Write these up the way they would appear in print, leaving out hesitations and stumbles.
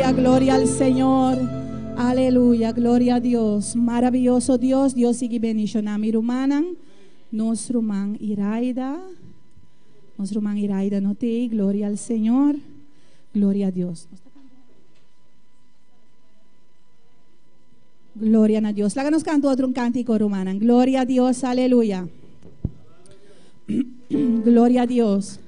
Aleluya, gloria al Señor. Aleluya, gloria a Dios. Maraviyoso Dios, Dios sigui bendiciona mi rumannan. Nos ruman Iraida. Nos ruman Iraida no t'ey, gloria al Señor. Gloria a Dios. Gloria na Dios. Laga nos canta otro un cántico, rumannan. Gloria a Dios, aleluya. Gloria a Dios.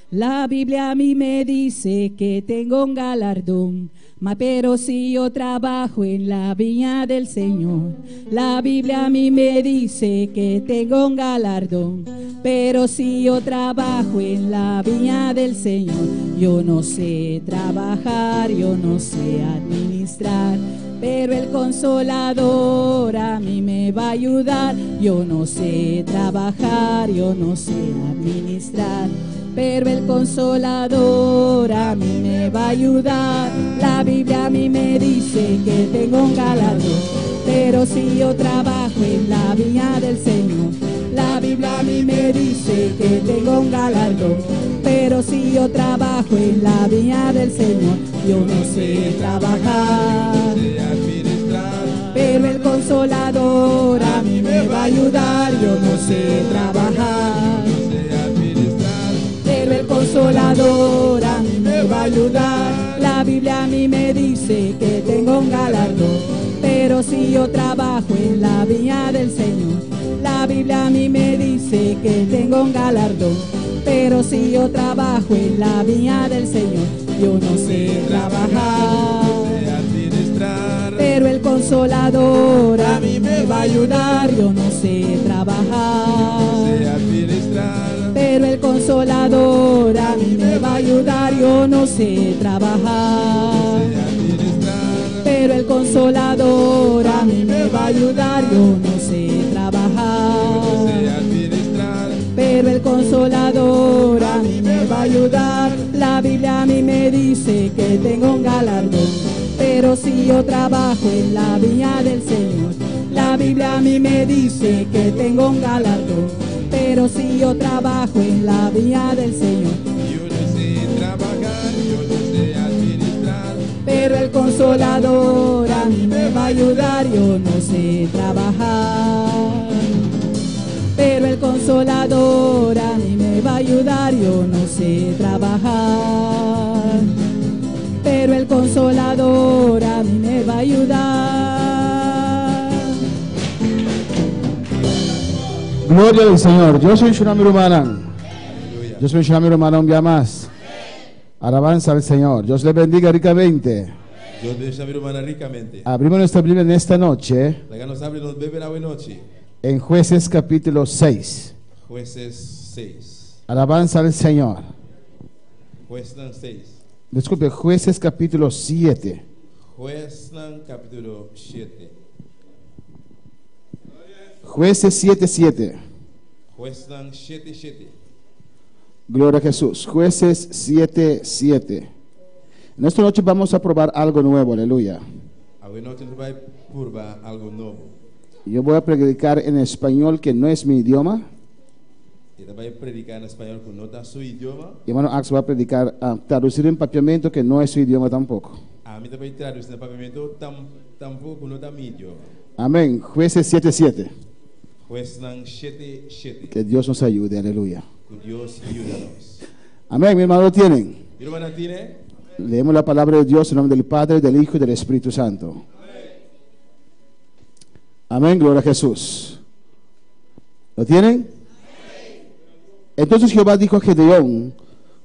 La Biblia a mí me dice que tengo un galardón, ma pero si yo trabajo en la viña del Señor. La Biblia a mí me dice que tengo un galardón, pero si yo trabajo en la viña del Señor. Yo no sé trabajar, yo no sé administrar, pero el Consolador a mí me va a ayudar. Yo no sé trabajar, yo no sé administrar, pero el Consolador a mí me va a ayudar. La Biblia a mí me dice que tengo un galardón, pero si yo trabajo en la viña del Señor. La Biblia a mí me dice que tengo un galardón, pero si yo trabajo en la viña del Señor. Yo no sé trabajar, pero el Consolador a mí me va a ayudar. Yo no sé trabajar, pero el Consolador a mí me va a ayudar. La Biblia a mí me dice que tengo un galardón, pero si yo trabajo en la viña del Señor. La Biblia a mí me dice que tengo un galardón, pero si yo trabajo en la viña del Señor. Yo no sé trabajar, pero el Consolador a mí me va a ayudar. Yo no sé trabajar, pero el Consolador a mí me va a ayudar. Yo no sé trabajar, pero el Consolador a mí me va a ayudar. Yo no sé trabajar, pero el Consolador a mí me va a ayudar. La Biblia a mí me dice que tengo un galardón, pero si yo trabajo en la viña del Señor. La Biblia a mí me dice que tengo un galardón, pero si yo trabajo en la viña del Señor. Yo no sé trabajar, yo no sé administrar, pero el Consolador a mí me va a ayudar. Yo no sé trabajar, pero el Consolador a mí me va a ayudar. Yo no sé trabajar, pero el Consolador a mí me va a ayudar. Gloria al Señor. Dios bendiciona mi rumannan. Dios bendiciona mi rumannan un dia mas. Alabanza al Señor. Dios le bendiga ricamente. Dios bendiciona mi rumannan ricamente. Abrimos nuestra Biblia en esta noche. Laga nos habri nos Beibel awe nochi. En Jueces capítulo 6. Jueces 6. Alabanza al Señor. Huesnan 6. Disculpe, Jueces capítulo 7. Huesnan capítulo 7. Jueces 7, 7. Huesnan 7, 7. Gloria a Jesús. Jueces 7, 7. En esta noche vamos a probar algo nuevo, aleluya. Awe nochi nos ta bay purba algo nobo. Yo voy a predicar en español, que no es mi idioma. E ta bay predica na spaño cu no ta su idioma. Y hermano Ax va a predicar, a traducir en papiamento, que no es su idioma tampoco. Ami ta bay traduci na papiamento tam, tampoco cu no ta mi idioma. Amén. Jueces 7, 7. Huesnan 7, 7. Que Dios nos ayude, aleluya. Cu Dios yuda nos. Amén, mi hermano, ¿lo tienen? Mi rumannan tin'e? Leemos la palabra de Dios en nombre del Padre, del Hijo y del Espíritu Santo. Amén, gloria a Jesús. ¿Lo tienen? Entonces Jehová dijo a Gedeón: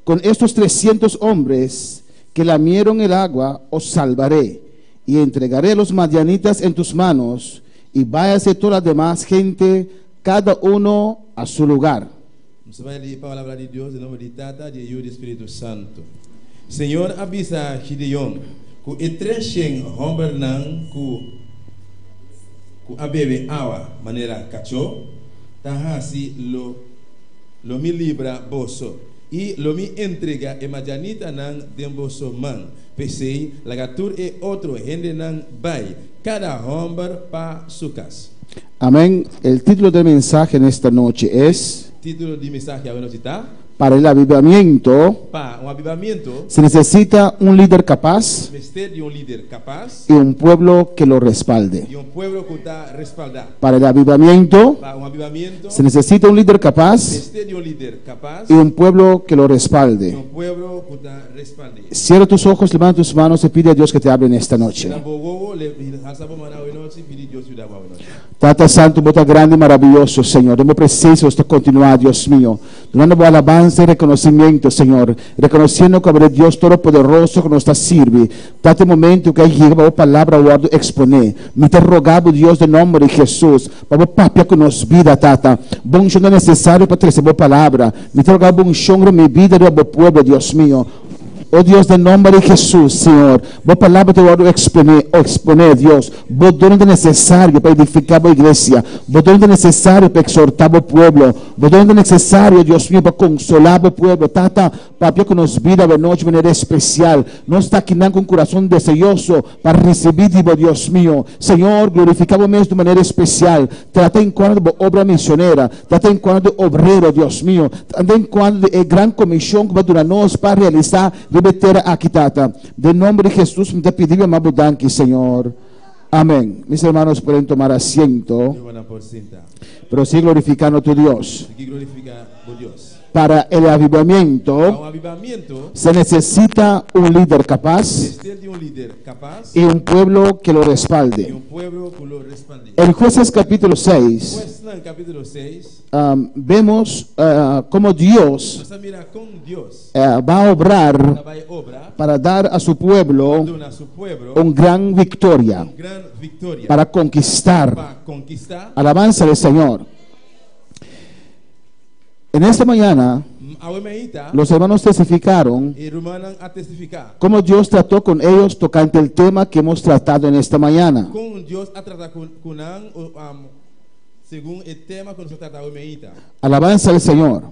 "Con estos 300 hombres que lamieron el agua, os salvaré y entregaré a los madianitas en tus manos, y váyase toda la demás gente, cada uno a su lugar". Nos ta bay lesa palabra di Dios den nomber di Tata, di Yiu y di Spirito Santo. Señor a bisa Gideon: "Cu e 300 hombernan cu a bebe awa manera cacho ta haci lo mi libra boso y lo mi entrega e madianitanan den boso man. P'esey laga tur e otro hendenan bay, cada homber pa su cas". Amén. El título del mensaje en esta noche es Título di mensahe awe nochi ta: Para el avivamiento Pa un avivamentu, se necesita un líder capaz mester di un lider kapas y un pueblo que lo respalde. I un pueblo ku ta respaldá. Para el avivamiento Pa un avivamentu, se necesita un líder capaz mester di un lider kapas y un pueblo que lo i respalde. Un pueblo ku ta respald'é. Cierra tus ojos, levanta tus manos y pide a Dios que te hable en esta noche. Sera bo wowo, halsa bo man awe nochi, pidi Dios yuda bo awe nochi. Tata Santo, bo ta grandi y maraviyoso, Señor. Den bo presencia nos ta continua, Dios mío, dunando bo alabanza y reconocimiento, Señor, reconociendo cu abo ta e Dios Todopoderoso cu nos ta sirbi. Tata, e momento cu a yega pa bo palabra wordo expone, mi ta roga bo, Dios, den nomber di Jesus, pa bo papia cu nos bida, Tata. Bo uncion ta necesario pa trece bo palabra. Mi ta roga bo uncion riba mi bida, riba bo pueblo, Dios mío. O Dios, den nomber di Jesus, Señor, Bo palabra ta wòrdu eksponé, eksponé, Dios. Bo dono ta nesesario pa edifiká Bo iglesia. Bo dono ta nesesario pa eksortá Bo pueblo. Bo dono ta nesesario, Dios mio, pa konsolá Bo pueblo. Tata, papia ku nos bida awe nochi manera espesial. Nos ta akinan ku un kurason deseoso pa risibí di Bo, Dios mio. Señor, glorifiká Bo mes di un manera espesial. Trata enkuanto di Bo obra misionera. Trata enkuanto di obrero, Dios mio. Trata enkuanto di e gran komishon ku Bo a duna nos pa realisá riba e tera aki, Tata. Den nomber di Hesus mi ta pidi mi ama Bo danki, Señor. Amen. Mis hermanos pueden tomar asiento. Mi hermana por sinta. Pero sigui glorificando tu Dios. Sigui glorifica bo Dios. Para el avivamiento Pa un avivamiento se necesita un lider capaz mester di un lider capaz y un pueblo que lo y respalde. Un pueblo cu lo respalde. En Jueces capítulo 6 Huesnan capítulo 6 vemos cómo Dios nos ta mira con Dios va a obrar ta bay obra para dar a su pueblo duna su pueblo un gran victoria un gran victoria para conquistar. Pa conquista. Alabanza del Señor. En esta mañana Awe mainta los hermanos testificaron e rumannan a testifiká cómo Dios trató con ellos tocante el tema que hemos tratado en esta mañana. Kon Dios a trata ku ku nan o, am, segun e tema ku nos a trata awe mainta. Alabanza al Señor.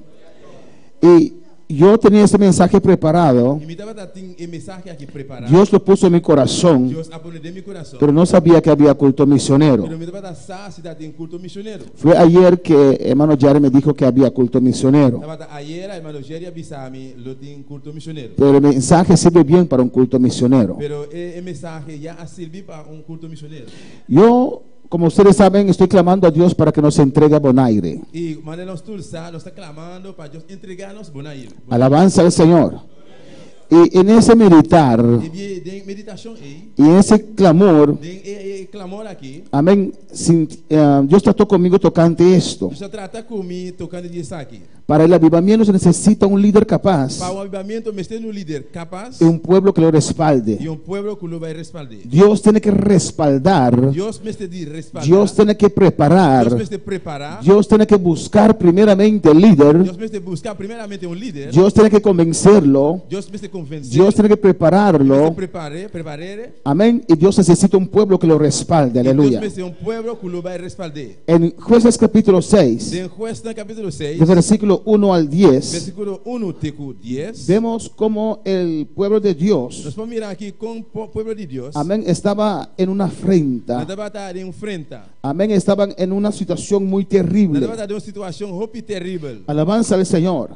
Y yo tenía este mensaje preparado. I mi tabata tin e mensahe aki prepará. Dios lo puso en mi corazón, Dios a pone den mi kurason. Pero no sabía que había culto misionero. Pero mi no tabata sa si tabatin kulto misionero. Fue ayer que hermano Jerry me dijo que había culto misionero. Tabata ayera hermano Jerry a bisa mi lo tin kulto misionero. Pero el mensaje sirve bien para un culto misionero. Pero e, e mensahe ya a sirbi pa un kulto misionero. Yo, como ustedes saben, estoy clamando a Dios para que nos entregue a Bonaire. I manera nos tur sa, nos ta klamando pa Dios entregá nos Bonairu. Alabanza al Señor. Y en ese meditar I bi- den meditashon ei, y en ese clamor, den e, e klamor aki, amén, Dios trató conmigo tocante esto. Dios a trata ku mi tokante di esaki. Para el avivamiento se necesita un líder capaz Pa un avivamentu mester un lider kapas y un pueblo que lo respalde. I un pueblo ku lo bai respald'é. Dios tiene que respaldar, Dios mester di respaldá. Dios tiene que preparar, Dios mester prepará. Dios tiene que buscar primeramente el líder, Dios mester buska primeramente un lider. Dios tiene que convencerlo, Dios mester konvensé. Dios tiene que prepararlo. Mester prepar'é, prepar'é. Amén. Y Dios necesita un pueblo que lo respalde. I Dios Aleluya. mester un pueblo ku lo bai respald'é. En Jueces capítulo 6, Den Huesnan kapítulo 6, de versículo 1 al 10, versíkulo 1 te ku 10, vemos cómo el pueblo de Dios, nos por mira aki kon po- pueblo di Dios, amén, estaba en una afrenta. nan tabata den un afrenta. Amén, estaban en una situación muy Nan terrible. tabata den un situashon hopi teribel. Alabanza al Señor.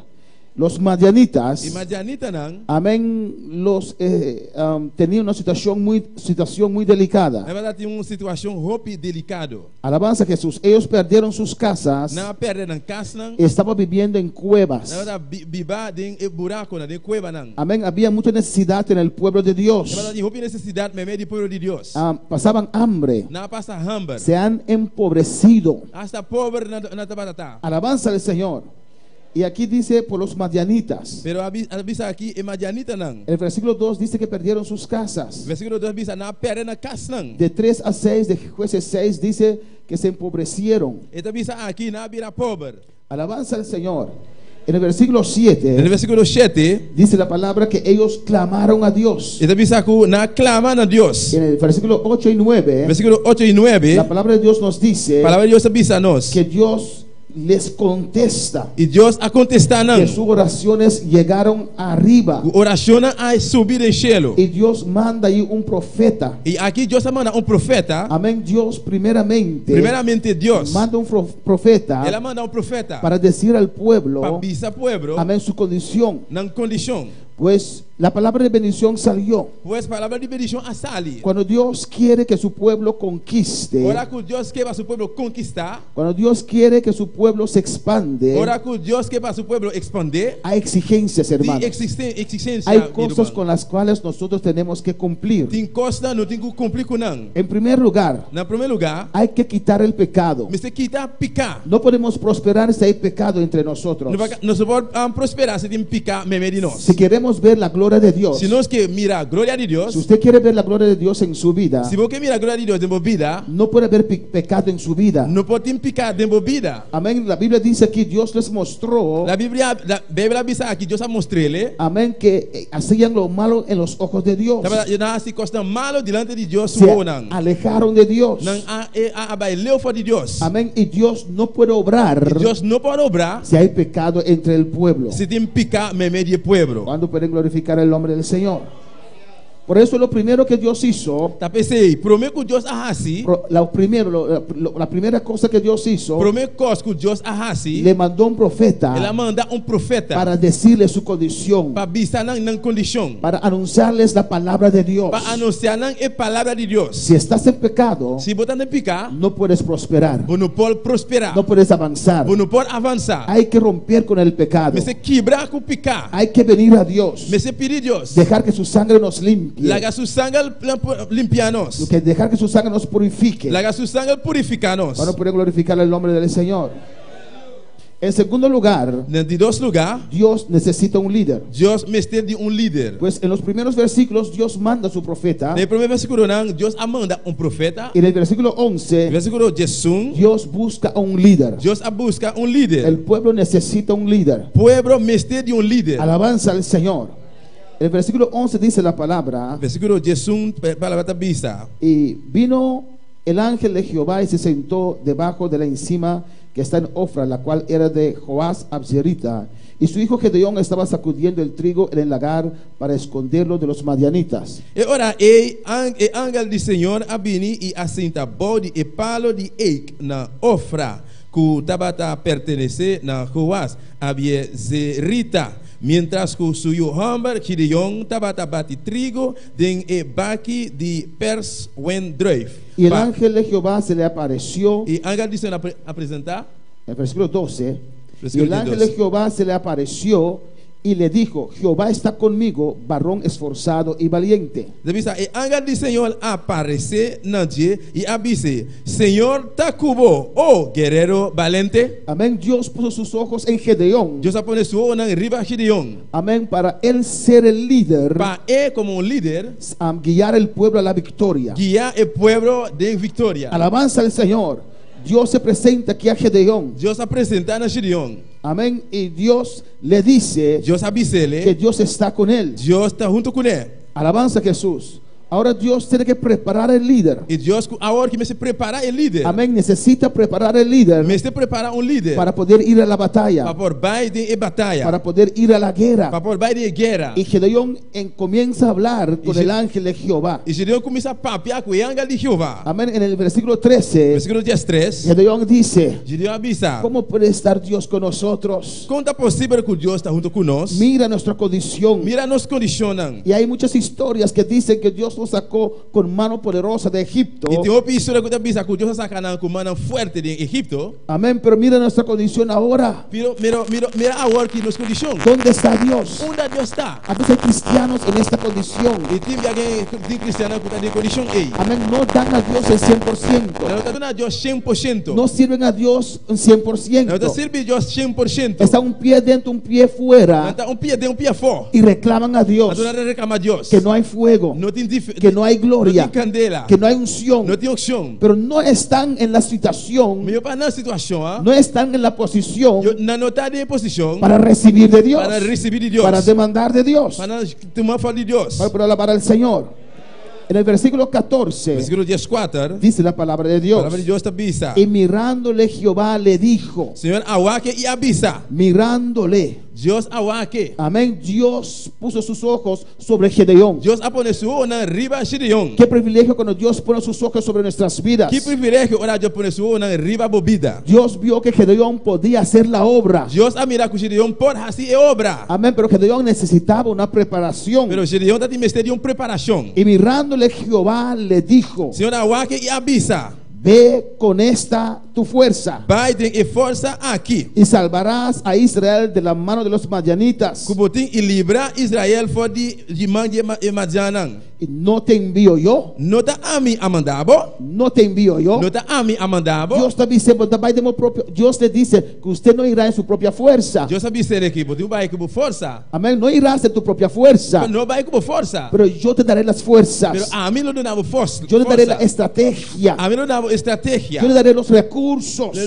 Los madianitas, E madianitanan, amén, los tenían una situación muy delicada. Nan tabatin un situashon hopi delikado. Alabanza a Jesús. Ellos perdieron sus casas. Nan a pèrdè nan kasnan, Estaban viviendo en cuevas. nan tabata biba den e burakunan, den kuevanan. Amén. Había mucha necesidad en el pueblo de Dios. Tabatin hopi nesesidat meimei di pueblo di Dios. Ah, pasaban hambre. Nan a pasa hamber. Se han empobrecido. Hasta pober nan nan tabata. Alabanza al Señor. Y aquí dice por los madianitas. Pero a a bisa aki e madianitanan. El versículo 2 dice que perdieron sus casas. Versíkulo 2 bisa nan a pèrdè nan kasnan. De 3 a 6 de Jueces 6 dice que se empobrecieron. E ta bisa aki nan a bira pober. Alabanza al Señor. En el versículo Den 7 versíkulo 7, dice la palabra que ellos clamaron a Dios. E ta bisa ku nan a klama na Dios. En el versículo 8 y 9, Versíkulo 8 i 9, la palabra de Dios nos dice palabra di Dios ta bisa nos que Dios les contesta. I Dios a kontestá nan. Que sus oraciones llegaron arriba. Ku orashonnan a subi den shelu. Y Dios manda ahí un profeta. I aki Dios a manda un profeta. Amén. Dios primeramente. Primeramente Dios. Manda un profeta. El a manda un profeta. Para decir al pueblo. Pa bisa pueblo. Amén. Su condición. Nan kondishon. Pues la palabra de bendición salió. Pues palabra di bendishon a sali. Cuando Dios quiere que su pueblo conquiste. Ora ku Dios ke pa su pueblo konkistá. Cuando Dios quiere que su pueblo se expande. Ora ku Dios ke pa su pueblo ekspandé. Hay exigencias, hermano. Tin eksigensia, Hay cosas con las cuales nosotros tenemos que cumplir. Tin kosnan nos tin ku kumpli ku nan. En primer lugar. Na promé lugá. Hay que quitar el pecado. Mester kita piká. No podemos prosperar si hay pecado entre nosotros. Nos no por prosperá si tin piká meimei di nos. Si queremos ver la gloria de Dios. Si nos ke mira gloria di Dios. Si usted quiere ver la gloria de Dios en su vida. Si bo ke mira gloria di Dios den bo bida. No puede haber pecado en su vida. No por tin piká den bo bida. Amén. La Biblia dice aquí Dios les mostró. La Biblia, la Beibel a bisa aki Dios a mustr'é. Amén. Que eh, hacían lo malo en los ojos de Dios. Tabata nan a hasi kosnan malu dilanti di Dios su Se wowonan. alejaron de Dios. Nan a e a bai leu for di Dios. Amén. Y Dios no puede obrar. I Dios no por obra. Si hay pecado entre el pueblo. Si tin piká meimei di e pueblo. ¿Cuándo pueden glorificar el nombre del Señor? Por eso lo primero que Dios hizo. Ta p'esei, promé ku Dios a hasi. Lo primero, lo, la primera cosa que Dios hizo. Promé kos ku Dios a hasi. Le mandó un profeta. El a manda un profeta. Para decirle su condición. Pa bisa nan nan kondishon. Para anunciarles la palabra de Dios. Pa anunsiá nan e palabra di Dios. Si estás en pecado. Si bo ta den piká. No puedes prosperar. Bo no por prosperá. No puedes avanzar. Bo no por avansá. Hay que romper con el pecado. Mester kibra ku piká. Hay que venir a Dios. Mester pidi Dios. Dejar que su sangre nos limpie. Laga su sanger limpia nos. Que dejar que su sangre nos purifique. Laga su sanger purifiká nos. ¿Cuántos pueden glorificar el nombre del Señor? En segundo lugar, Na di dos lugá, Dios necesita un líder. Dios mester di un lider. Pues en los primeros versículos Dios manda a su profeta. Den e promé versíkulonan, Dios a manda un profeta. Y en el versículo 11, Versíkulo diesun, Dios busca a un líder. Dios a buska un lider. El pueblo necesita un líder. Pueblo mester di un lider. Alabanza al Señor. El versículo 11 dice la palabra. Versíkulo diesun, palabra ta bisa. Y vino el ángel de Jehová y se sentó debajo de la encima que está en Ofra, la cual era de Joás Abzerita. Y su hijo Gedeón estaba sacudiendo el trigo en el lagar para esconderlo de los madianitas. E ora ei, e angel di Señor a bini i a sinta bou di e palo di eik na Ofra, ku tabata pertenesé na Joás Abiezerita, miéntras ku su yu hòmber Gideon tabata bati trigo den e baki di pers wendruif. Y el Pa. ángel de Jehová se le apareció. E angel di Señor a presentá. El versículo 12. Y Versículo el ángel de 12. Jehová se le apareció y le dijo, Jehová está conmigo, varón esforzado y valiente. Ta bisa, E angel di Señor a aparesé na dje i a bis'é, Señor ta ku bo, o guerero balente. Amén. Dios puso sus ojos en Gedeón. Dios a pone su owonan riba Gideon. Amén. Para él ser el líder. Pa e komo un lider. Guiar el pueblo a la victoria. Guia e pueblo den viktoria. Alabanza al Señor. Dios se presenta aquí a Gedeón. Dios a presentá na Gideon. Amén. Y Dios le dice Dios a bis'é. que Dios está con él. Dios ta huntu kuné. Alabanza a Jesús. Ahora Dios tiene que preparar el líder. I Dios ku awor ki mester prepará e lider. Amén. Necesita preparar el líder. Mester prepará un lider. Para poder ir a la batalla. Pa por bai den e bataya. Para poder ir a la guerra. Pa por bai den e guera. Y Gedeón en, comienza a hablar con el ángel de Jehová. I Gedeon kuminsá papia ku e angel di Jehová. Amén. En el versículo 13. Versíkulo diestres. Gedeón dice. Gedeon a bisa. ¿Cómo puede estar Dios con nosotros? Kon ta posibel ku Dios ta huntu ku nos? Mira nuestra condición. Mira nos kondishonnan. Y hay muchas historias que dicen que Dios nos sacó con mano poderosa de Egipto. I tin hopi historia ku ta bisa ku Dios a saka nan ku mannan fuerte den Egipto. Amén, pero mira nuestra condición ahora. Pero mira, mira, mira awor ki nos kondishon. ¿Dónde está Dios? Unda Dios ta? A veces hay cristianos en esta condición. I tin bia tin kristiannan ku ta den kondishon ei. Amén, no dan a Dios el 100%. Nan no ta duna Dios 100%. No sirven a Dios un 100%. Nan no ta sirbi Dios 100%. Está un pie dentro, un pie fuera. Nan ta un pia den, un pia afó. Y reclaman a Dios. Anto nan ta reklamá Dios. Que no hay fuego. No tin Que no hay gloria. No tin kandela. Que no hay unción. No tin unshon. Pero no están en la situación. Ma no ta na situashon, ah? No están en la posición. Yo, nan no ta den posishon. Para recibir de Dios. Pa risibí di Dios. Para demandar de Dios. Pa tuma for di Dios. Para alabar al Señor. En el versículo 14 Versíkulo 14, dice la palabra de Dios. Palabra di Dios ta bisa. Y mirándole Jehová le dijo, Señor a wak e i a bisa. Mirándole. Dios a wak e. Amén. Dios puso sus ojos sobre Gedeón. Dios a pone su wowonan riba Gideon. Qué privilegio cuando Dios pone sus ojos sobre nuestras vidas. Ki privilegio ora Dios pone su wowonan riba bo bida. Dios vio que Gedeón podía hacer la obra. Dios a mira ku Gideon por hasi e obra. Amén. Pero Gedeón necesitaba una preparación. Pero Gideon tabatin mester di un preparashon. Y mirándole Jehová le dijo, Señor a wak e i a bisa. Ve con esta tu fuerza. Bai den e forsa aki. Y salvarás a Israel de la mano de los madianitas. Ku bo tin i libra Israel for di di man di e madiannan. Y no te envío yo. No ta ami a manda bo? No te envío yo. No ta ami a manda bo? Dios ta bis'é, bo ta bai den bo propio. Dios le dice que usted no irá en su propia fuerza. Dios a bis'é aki, bo tin ku bai ku bo forsa. Amén. No irás en tu propia fuerza. Bo no bai ku bo forsa. Pero yo te daré las fuerzas. Pero ami lo duna bo forsa. Yo te daré la estrategia. Ami lo duna bo estrategia. Yo te daré los recursos.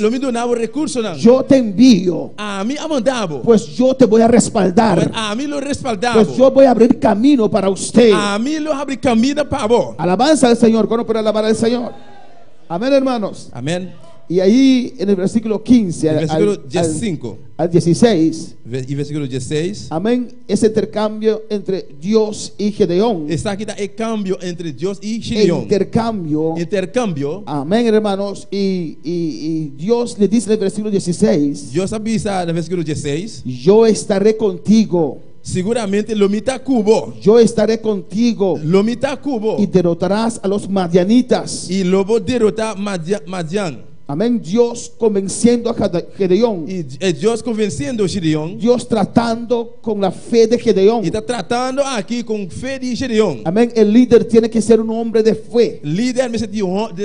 Lo mi duna bo recursonan. Yo te envío. Ami a manda bo. Pues yo te voy a respaldar. Pues ami lo respaldá bo. Pues yo voy a abrir camino para usted. Ami lo habri kaminda pa bo. Alabanza al Señor. ¿Cuándo puede alabar al Señor? Amén, hermanos. Amén. Y ahí en el versículo 15 El versículo al, 15 al 16, i versíkulo 16. Amén, ese intercambio entre Dios y Gedeón. Esaki ta e kambio entre Dios i Gideon. Intercambio. Interkambio. Amén, hermanos. Y, y- y Dios le dice en el versículo 16, Dios a bisa den versíkulo 16. Yo estaré contigo. Siguramente lo mi ta ku bo. Yo estaré contigo. Lo mi ta ku bo. Y derrotarás a los madianitas. I lo bo derotá Madian. Amén. Dios convenciendo a Gedeón. I e Dios konvensiendo Gideon. Dios tratando con la fe de Gedeón. E ta tratando aki ku fe di Gideon. Amén. El líder tiene que ser un hombre de fe. Lider mester di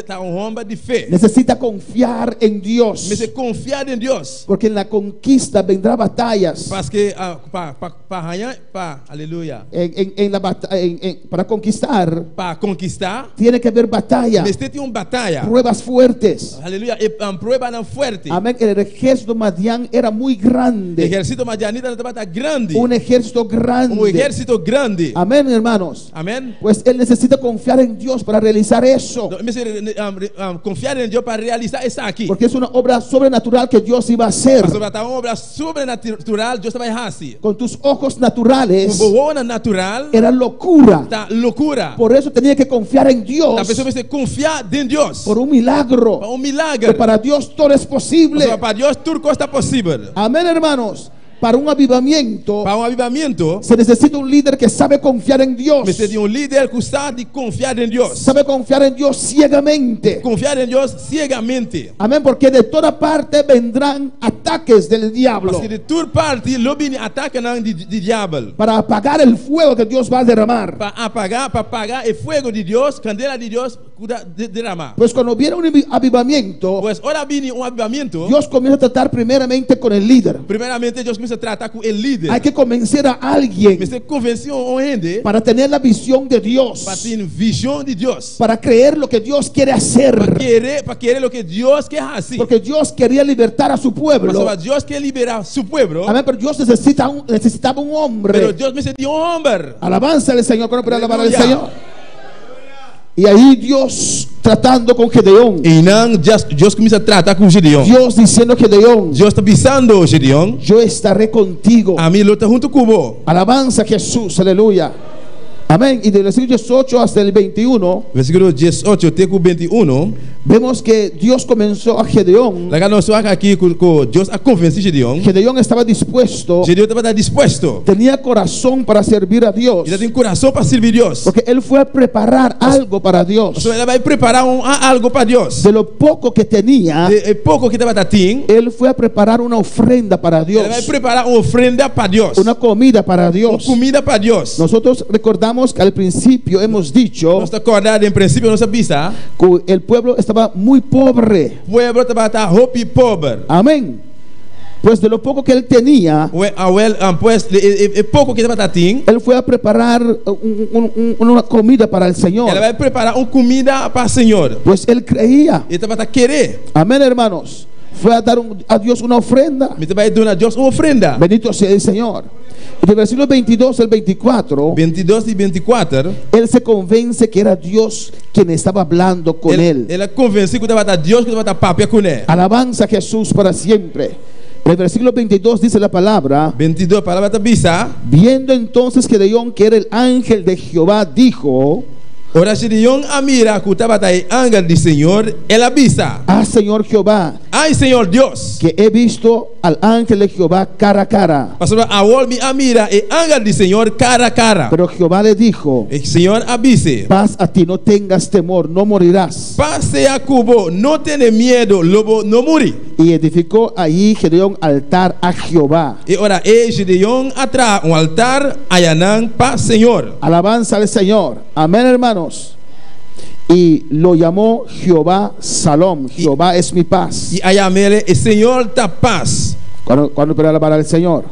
ta un hòmber di fe. Necesita confiar en Dios. Mester konfia den Dios. Porque en la conquista vendrá batallas. Paske pa pa pa haña pa aleluya. En, en- en la bata- en- en- para conquistar Pa konkistá tiene que haber batalla. mester tin un bataya. Pruebas fuertes. Aleluya, e pruebanan fuerte. Amén. El ejército madián era muy grande. Ehérsito madianita tabata grandi. Un ejército grande. Un ehérsito grandi. Amén, hermanos. Amèn. Pues él necesita confiar en Dios para realizar eso. E mester konfia den Dios pa realisá esaki. Porque es una obra sobrenatural que Dios iba a hacer. Pasobra ta un obra sobrenatural Dios ta bai hasi. Con tus ojos naturales Ku bo wowonan natural era locura. ta lokura. Por eso tenía que confiar en Dios. Ta p'esei mester konfia den Dios. Por un milagro. Pa un milager. Que para Dios todo es posible. Pasobra pa Dios tur kos ta posibel. Amén, hermanos. Para un avivamiento. Pa un avivamiento. Se necesita un líder que sabe confiar en Dios. Mester di un líder ku sa di konfia den Dios. Sabe confiar en Dios ciegamente. Konfia den Dios siegamente. Amén, porque de toda parte vendrán ataques del diablo. Paske di tur parti lo bini atakenan di di diabel. Para apagar el fuego que Dios va a derramar. Pa apagá, pa paga e fuego di Dios, kandela di Dios ku ta derama. Pues cuando viene un avivamiento, Pues ora bini un avivamiento, Dios comienza a tratar primeramente con el líder. Primeramente Dios kuminsá trata ku e lider. Hay que convencer a alguien. Mester konvensé un hende. Para tener la visión de Dios. Pa tin vishon di Dios. Para creer lo que Dios quiere hacer. Pa kere, pa kere loke Dios ke hasi. Porque Dios quería libertar a su pueblo. Pasobra Dios ke liberá su pueblo. Amén, pero Dios necesita un, necesitaba un hombre. Pero Dios mester di un hòmber. Alabanza al Señor, ¿cuándo puede alabar al Aleluya. Señor? Y ahí Dios tratando con Gedeón. Einan Dios, Dios kuminsá trata ku Gedeón. Dios diciendo a Gedeón. Dios ta bisando Gedeón. Yo estaré contigo. Ami lo ta huntu ku bo. Alabanza a Jesús, aleluya. Amén. Y del versículo 18 hasta el 21. Versíkulo 18 te ku 21. Vemos que Dios comenzó a Gedeón. Laga nos wak aki ku ku Dios a konvensé Gedeón. Gedeón estaba dispuesto. Gedeón tabata dispuesto. Tenía corazón para servir a Dios. E tabatin kurason pa sirbi Dios. Porque él fue a preparar algo para Dios. Pasobra el a bai prepará un algo pa Dios. De lo poco que tenía. De e poko ku e tabata tin. Él fue a preparar una ofrenda para Dios. El a bai prepará un ofrenda pa Dios. Una comida para Dios. Un kuminda pa Dios. Nosotros recordamos que al principio hemos dicho. Nos ta kòrda den prinsipio nos a bisa. Que el pueblo estaba muy pobre. Pueblo tabata hopi pober. Amén. Pues de lo poco que él tenía. Awel, pues de e poko ku e tabata tin. Él fue a preparar una comida para el Señor. El a bai prepará un kuminda pa Señor. Pues él creía. E tabata kere. Amén, hermanos. Fue a dar a Dios una ofrenda. Mi ta bai duna Dios un ofrenda. Bendito sea el Señor. Del versículo 22 al 24, 22 i 24. él se convence que era Dios quien estaba hablando con él. El a konvensé ku tabata Dios ku tabata papia kuné. Alabanza a Jesús para siempre. En el versículo 22 dice la palabra, 22, palabra ta bisa. Viendo entonces Gedeón que era el ángel de Jehová, dijo: Ora Gedeon a mira ku tabata e angel di Señor, el a bisa: Ah, Señor Jehová, Ai, Señor Dios, que he visto al ángel de Jehová cara a cara. Pasobra awor mi a mira e angel di Señor kara a kara. Pero Jehová le dijo: E Señor a bis'é: Paz a ti, no tengas temor, no morirás. Pas sea ku bo, no tene miedu, lo bo no muri. Y edificó allí Gedeón altar a Jehová. E ora ei Gedeon a traha un altar ayanan pa Señor. Alabanza al Señor. Amén, hermanos. Y lo llamó Jehová Salom. Jehová es mi paz. I a yam'é E Señor ta pas. Cuando, cuando puede alabar al Señor?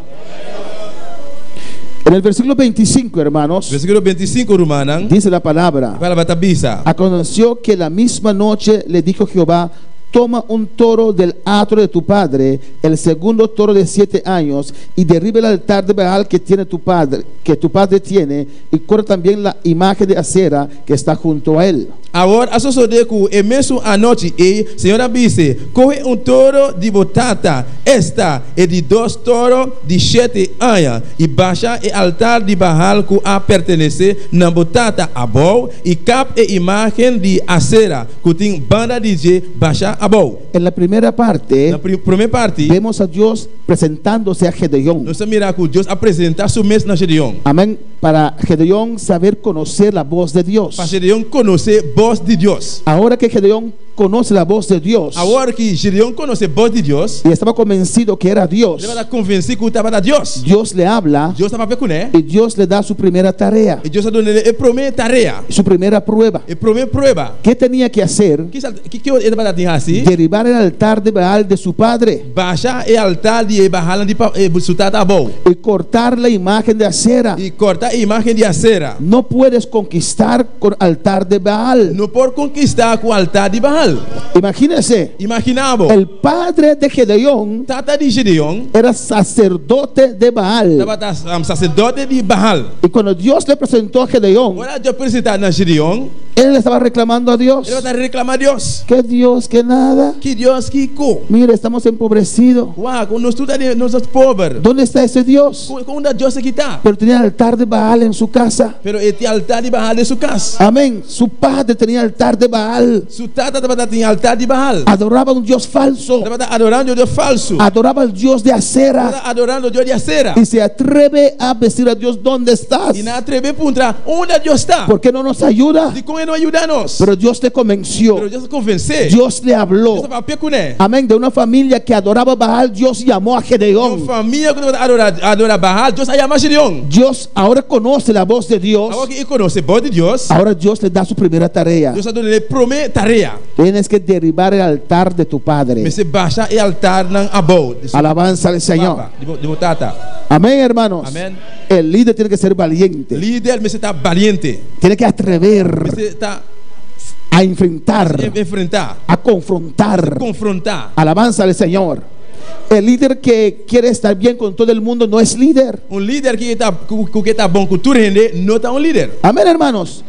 En el versículo 25, hermanos, Versíkulo 25, rumannan, dice la palabra: palabra ta bisa. Aconteció que la misma noche le dijo Jehová: Toma un toro del atro de tu padre, el segundo toro de 7 años, y derriba el altar de Baal que tiene tu padre, que tu padre tiene, y corta también la imagen de Asera que está junto a él. Awor a sosodé ku e mesun anochi ei Señor a bis'é, Kohe un toro di bo tata, esta, e di dos toro di shete aña, i basha e altar di Baal ku a pertenesé na bo tata abou, i kap e imágen di Asera ku tin banda di dje basha abou. En la primera parte, Na promé parti, vemos a Dios presentándose a Gedeón. Nos ta mira ku Dios a presentá su mes na Gedeon. Amén. Para Gedeón saber conocer la voz de Dios. Pa Gedeon konosé bos di Dios. Ahora que Gedeón conoce la voz de Dios Awor ku Gedeon konosé bos di Dios, y estaba convencido que era Dios, e tabata konvensí ku tabata Dios. Dios le habla Dios a papia kuné y Dios le da su primera tarea, i Dios a dun'é e promé tarea, su primera prueba. E promé prueba. ¿Qué tenía que hacer? Kiko e tabata tin hasi? Derribar el altar de Baal de su padre Basha e altar di e Baal di su tata abou. Y cortar la imagen de Asera. I kòrta e imágen di Asera. No puedes conquistar con altar de Baal. No por konkistá ku altar di Baal. Imagínese, Imaginá bo. El padre de Gedeón Tata di Gedeon era sacerdote de Baal. Tabata saserdote di Baal. Y cuando Dios le presentó a Gedeón, Ora Dios presentá na Gedeon, él le estaba reclamando a Dios. E tabata reklamá Dios. Que Dios, que nada. Ki Dios, kiko. Mira, estamos empobrecidos. Wak, nos tur ta nos ta pober. ¿Dónde está ese Dios? Kon unda Dios aki ta? Pero tenía altar de Baal en su casa. Pero e tin altar di Baal den su kas. Amén. Su padre tenía altar de Baal. Su tata tabata tin altar di Baal. Adoraba un Dios falso. Tabata adorando Dios falsu. Adoraba al Dios de Asera. Tabata adorando Dios di Asera. Y se atreve a decir a Dios: ¿dónde estás? I nan a atreve puntra, unda Dios ta? ¿Por qué no nos ayuda? Dikon e no a yuda nos? Pero Dios le convenció. Pero Dios a konvensé. Dios le habló. Dios a papia kuné. Amén. De una familia que adoraba a Baal, Dios llamó a Un Gedeón. Famia ku tabata adorá adorá Baal, Dios a yama Gedeon. Dios ahora conoce la voz de Dios. Awor ku e konosé bos di Dios, Ahora Dios le da su primera tarea. Dios a dun'é e promé tarea. Tienes que derribar el altar de tu padre. Mester basha e altarnan abou di su Alabanza al Señor. papa, di bo tata. Amén, hermanos. Amén. El líder tiene que ser valiente. Lider mester ta baliente. Tiene que atrever Mester ta a enfrentar, enfrentá, a confrontar. Konfrontá. Alabanza al Señor. El líder que quiere estar bien con todo el mundo no es líder. Un lider ku ta ku ke ta bon ku tur hende no ta un lider. Amén, hermanos.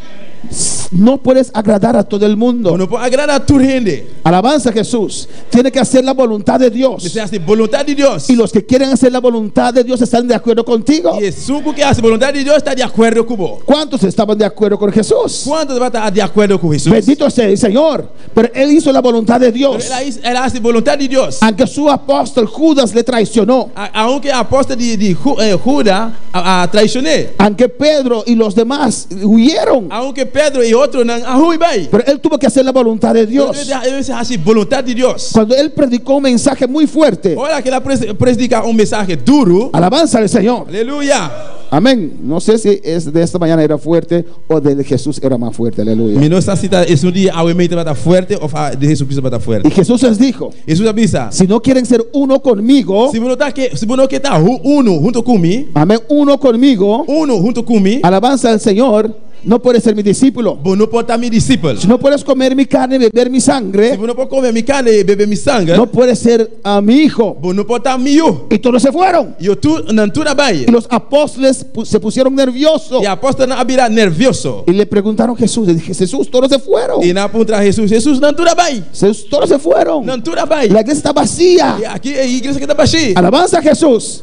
No puedes agradar a todo el mundo. No por agradá tur hende. Alabanza a Jesús. Tiene que hacer la voluntad de Dios. Mester hasi boluntat di Dios. Y los que quieren hacer la voluntad de Dios están de acuerdo contigo. I esun ku ke hasi boluntat di Dios ta di akuerdo ku bo. ¿Cuántos estaban de acuerdo con Jesús? Kuantu tabata di akuerdo ku Hesus? Bendito sea el Señor. Pero él hizo la voluntad de Dios. Pero el a hasi boluntat di Dios. Aunque su apóstol Judas le traicionó. Aunke apòstel di Huda a traishon'é. Aunque Pedro y los demás huyeron. Aunke Pedro i otronan a hui bai. Pero él tuvo que hacer la voluntad de Dios. Pero el a hasi boluntat di Dios. Cuando él predicó un mensaje muy fuerte. Ora ku el a prediká un mensahe duru. Alabanza al Señor. Aleluya. Amén. No sé si es de esta mañana era fuerte o del Jesús era más fuerte. Aleluya. Mi no sa si ta esun di awe mainta tabata fuerte òf di Hesukristu tabata fuerte. Y Jesús les dijo: Hesus a bisa: Si no quieren ser uno conmigo, Si bo no ta ke, si bo no ke ta unu huntu ku mi, amén, uno conmigo, unu huntu ku mi, alabanza al Señor. No puedes ser mi discípulo. Bo no por ta mi disipel. Si no puedes comer mi carne y beber mi Si sangre, bo no por kome mi karni i bebe mi sanger, no puedes ser ah, mi hijo. bo no por ta mi yu. Y todos se fueron. I tur, nan tur a bai. Y los apóstoles se pusieron nerviosos. E apòstelnan a bira nervioso. Y le preguntaron a Jesús, le dije, Jesús, todos se fueron. I nan a puntra Hesus, Hesus, nan tur a bai. Jesús, todos se fueron. Nan tur a bai. La iglesia está vacía. I aki e iglesia a keda bashí. Alabanza a Jesús.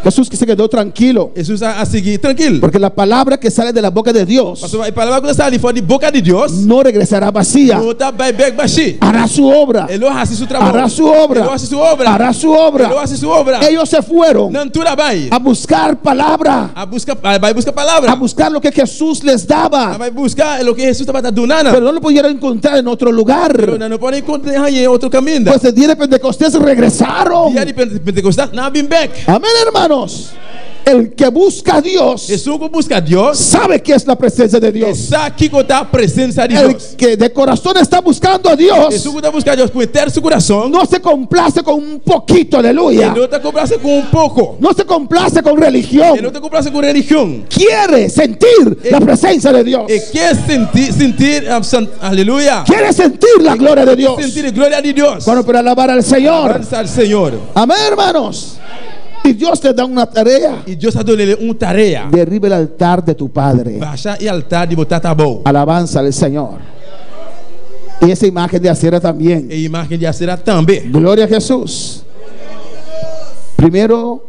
Jesús que se quedó tranquilo. Hesus a sigui trankil. Porque la palabra que sale de la boca de Dios Pasobra e palabra ku ta sali for di boka di Dios no regresará vacía. no ta bai bèk bashí. Hará su obra. E lo hasi su trabou. Hará su obra. E lo hasi su obra. Hará su obra. E lo hasi su obra. Ellos se fueron Nan tur a bai. a buscar palabra, A buska, a bai buska palabra. a buscar lo que Jesús les A daba. bai buska loke Hesus tabata duna nan. Pero no lo pudieron encontrar en otro Pero lugar. nan no por a enkontr'é den otro kaminda. Pues el día de Pentecostés regresaron. Dia di Pentekostal nan a bin bèk. Amén, hermanos. El que busca a Dios Esun ku buska Dios sabe que es la presencia de e Dios. sa kiko ta presensia di El Dios. que de corazón está buscando a Dios Esun ku ta buska Dios ku henter su kurason no se complace con un poquito, e aleluya. no ta komplase ku un poko. No se complace con E no religión. ta komplase ku religion. Quiere sentir la presencia de Dios. E ke sinti, sinti, aleluya. Quiere sentir la gloria de Dios. Sinti gloria di Dios. Bueno, pero alabar al Señor. Alabansa al Señor. Amén, hermanos. Y Dios te da una tarea. I Dios a dun'é un tarea. Derriba el altar de tu padre. Basha e altar di bo tata abou. Alabanza al Señor. Y esa imagen de Asera también. E imágen di Asera tambe. Gloria a Jesús. Primero,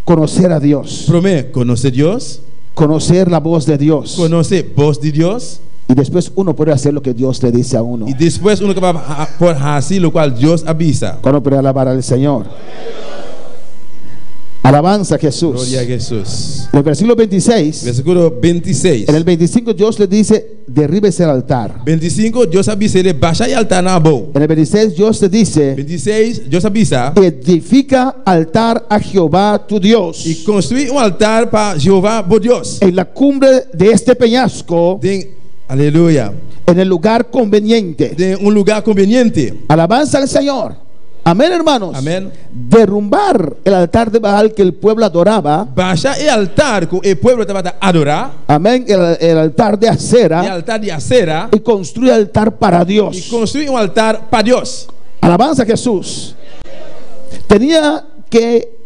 conocer a Dios. Promé, konosé Dios. Conocer la voz de Dios. Konosé bos di Dios. Y después uno puede hacer lo que Dios le dice a uno. I despues uno por hasi lokual Dios a bisa. Cuando puede alabar al Señor. Alabanza a Jesús. Gloria a Jesús. En el versículo 26, Versíkulo 26. en el 25 Dios le dice, derríbese el altar. 25, Dios a bis'é, basha e altar abou. En el 26 Dios le dice, 26, Dios a bisa. edifica altar a Jehová tu Dios. I konstruí un altar pa Jehová, bo Dios. En la cumbre de este peñasco, Den, aleluya. en el lugar conveniente. Den un lugá konveniente. Alabanza al Señor. Amén, hermanos. Amén. Derrumbar el altar de Baal que el pueblo adoraba. Basha e altar ku e pueblo tabata adorá. Amén. El altar de E Asera. altar di Asera. Y construir altar para I Dios. konstruí un altar pa Dios. Alabanza a Jesús. Tenía que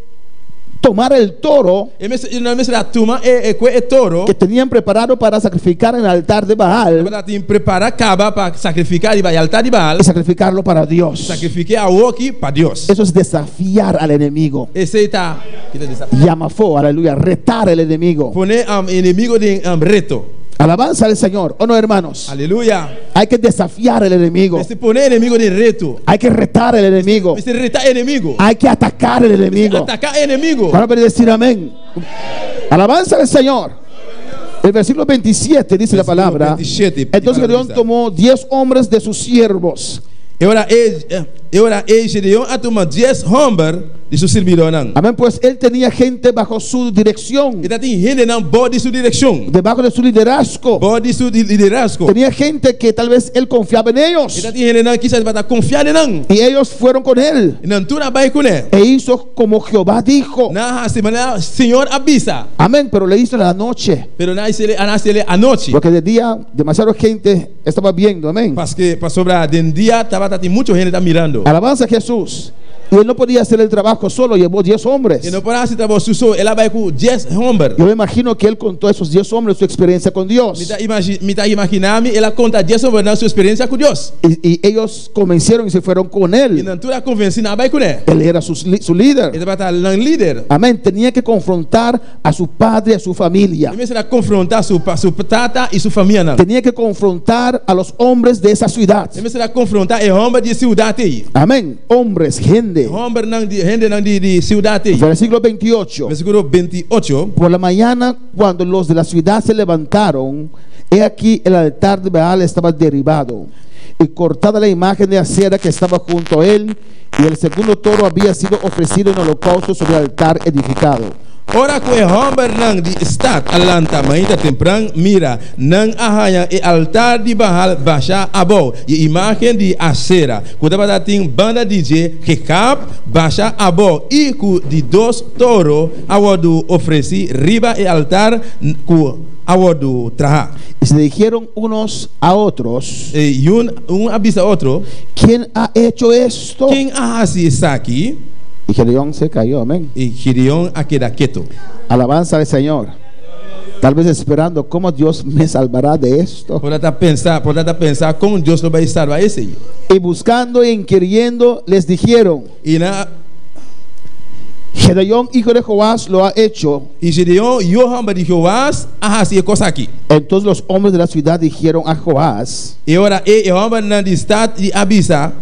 tomar el toro E mester a tuma e e kue e toro. que tenían preparado para sacrificar en el altar de Baal Tabatin prepará kaba pa sakrifiká riba e altar di Baal. y sacrificarlo para Dios. Sakrifik'é awoki pa Dios. Eso es desafiar al enemigo. Esei ta Llamafó, aleluya, retar al enemigo. Pone un enemigu den un reto. Alabanza al Señor. ¿O no, hermanos? Aleluya. Hay que desafiar al enemigo. Mester pone enemigu den reto. Hay que retar al enemigo. Mester reta enemigu. Hay que atacar al enemigo. Ataká enemigu. Para decir amén. Alabanza al Señor. El versículo 27 dice la Versículo palabra. 27, Entonces Gedeón dice. tomó 10 hombres de sus siervos. E ora ei, e ora ei Gedeon a tuma 10 hòmber di su sirbidónan. Amén. Pues él tenía gente bajo su dirección, E tabatin hendenan bou di su direkshon. debajo de su liderazgo. Bou di su liderazgo. Tenía gente que tal vez él confiaba en ellos. E tabatin hendenan kisas e tabata konfia den nan. Y ellos fueron con él. I nan tur a bai kuné. E hizo como Jehová dijo. Nan a hasi manera Señor a bisa. Amén. Pero le hizo en la noche. Pero nan a hasié anochi. Porque de día demasiada gente estaba viendo. Amén. Paske pasobra den dia tabatin muchu hende ta mirando. Alabanza a Jesús. Y él no podía hacer el trabajo solo, llevó 10 hombres. E no por a hasi trabou su so, el a bai ku 10 hòmber. Yo me imagino que él contó a esos 10 hombres su experiencia con Dios. Mi ta imaginá mi, el a konta 10 hòmbernan su eksperensia ku Dios. Y ellos convencieron y se fueron con I él. nan tur a konvensé nan a bai kuné. Él era su líder. E tabata nan lider. Amén. Tenía que confrontar a su padre y a su familia. E mester a konfrontá su, su tata i su famianan. Tenía que confrontar a los hombres de esa ciudad. E mester a konfrontá e hòmber di e siudat ei. Amén. Hombres, gente. Hòmbernan di hendenan di di siudat ei. Versículo 28. Versíkulo 28. Por la mañana, cuando los de la ciudad se levantaron, he aquí el altar de Baal estaba derribado y cortada la imagen de Asera que estaba junto a él, y el segundo toro había sido ofrecido en holocausto sobre el altar edificado. Ora ku e hòmbernan di stat a lanta mainta tempran, mira, nan a haña e altar di Baal bashá abou i e imágen di Asera, ku tabata tin banda di dje gekap, bashá abou i ku di dos toro a wòrdu ofresí riba e altar ku a wòrdu trahá. I se dijeron unos a otros. I un a bisa otro. Ken a hecho esto? Ken a hasi esaki? Y Gedeón se cayó, amén. I Gideon a keda ketu. Alabanza al Señor. Tal vez esperando cómo Dios me salvará de esto. Por ta pensa, por ta pensa kon Dios lo bai salba esei. Y buscando e inquiriendo les dijeron. I nan a. Gedeón, hijo de Joás, lo ha hecho. I Gedeón, yu hòmber di Joás, a hasi e kos aki. Entonces los hombres de la ciudad dijeron a Joás. E ora ei e hòmbernan di stat di a bisa.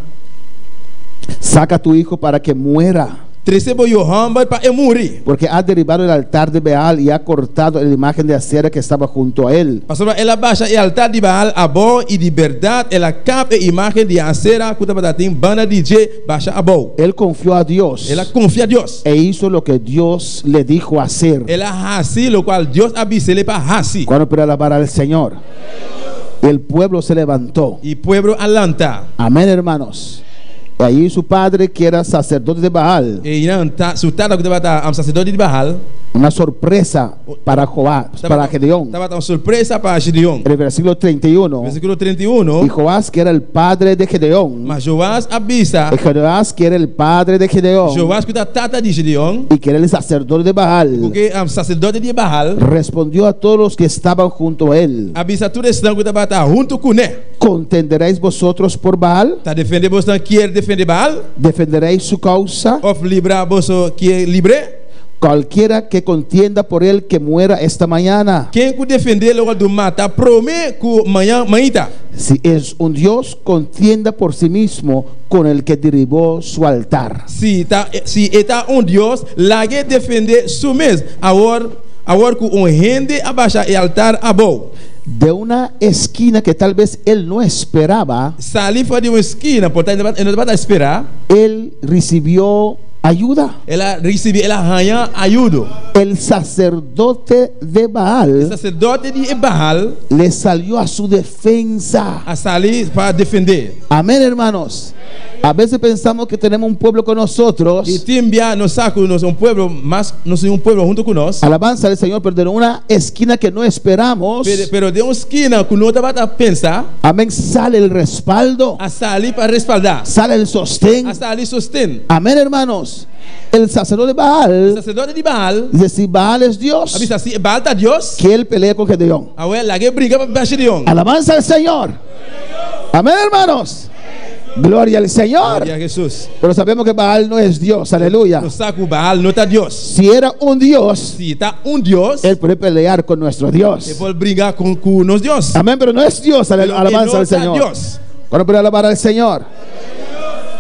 Saca tu hijo para que muera. Trese bo yu hòmber pa e muri. Porque ha derribado el altar de Baal y ha cortado el imagen de Asera que estaba junto a él. Pasobra el a basha e altar di Baal abou i di bèrdat el a kap e imágen di Asera ku tabata tin banda di dje basha abou. El confió a Dios. El a konfia Dios. E hizo lo que Dios le dijo hacer. El a hasi lokual Dios a bis'el pa hasi. Cuando puede alabar al Señor? El pueblo se levantó. I pueblo a lanta. Amén, hermanos. Y allí su padre, que era sacerdote de Baal. I einan ta su tata ku tabata saserdote di Baal. Una sorpresa para Joás, para Gedeón. Tabata un sorpresa pa Gedeón. En el versículo 31. Versíkulo 31. Y Joás, que era el padre de Gedeón. Ma Joás a bisa. Y Joás, que era el padre de Gedeón. Joás ku ta tata di Gedeón. Y que era el sacerdote de Baal. Ku ke saserdote di Baal. Respondió a todos los que estaban junto a él. A bisa tur esnan ku tabata huntu kuné. Contenderéis vosotros por Baal? Ta defende bosnan kier defende Baal? Defenderéis su causa? Of libra boso kier libr'é? Cualquiera que contienda por él, que muera esta mañana. Ken ku defend'é lo wòrdu mata promé ku mañan mainta. Si es un dios, contienda por sí mismo con el que derribó su altar. Si ta si e ta un dios, lag'é defendé su mes awor, awor ku un hende a basha e altar abou. De una esquina que tal vez él no esperaba. Sali for di un eskina, por ta e no tabata esperá. Él recibió ayuda. El a risibí, el a haña ayudo. El sacerdote de Baal. E sacerdote di e Baal. Le salió a su defensa. A sali pa defendé. Amén, hermanos. A veces pensamos que tenemos un pueblo con nosotros. I tin bia nos sa ku nos un pueblo, mas nos tin un pueblo huntu ku nos. Alabanza al Señor, pero de una esquina que no esperamos. Pero, pero den un skina ku no tabata pensa. Amén, sale el respaldo. A sali pa respaldá. Sale el sostén. A sali sosten. Amén, hermanos. El sacerdote Baal. E sacerdote di Baal. Dice, si Baal es Dios. A bisa, si Baal ta Dios. Que él pelee con Gedeón. Awel, lag'é bringa pa Gedeón. Alabanza al Señor. Amén, hermanos. Gloria al Señor. Gloria a Jesús. Pero sabemos que Baal no es Dios. Aleluya. Nos sa ku Baal no ta Dios. Si era un Dios. Si ta un Dios. Él puede pelear con nuestro Dios. E por bringa ku ku nos Dios. Amén, pero no es Dios. Pero Alabanza e no al ta Señor. Dios. Cuando puede alabar al Señor.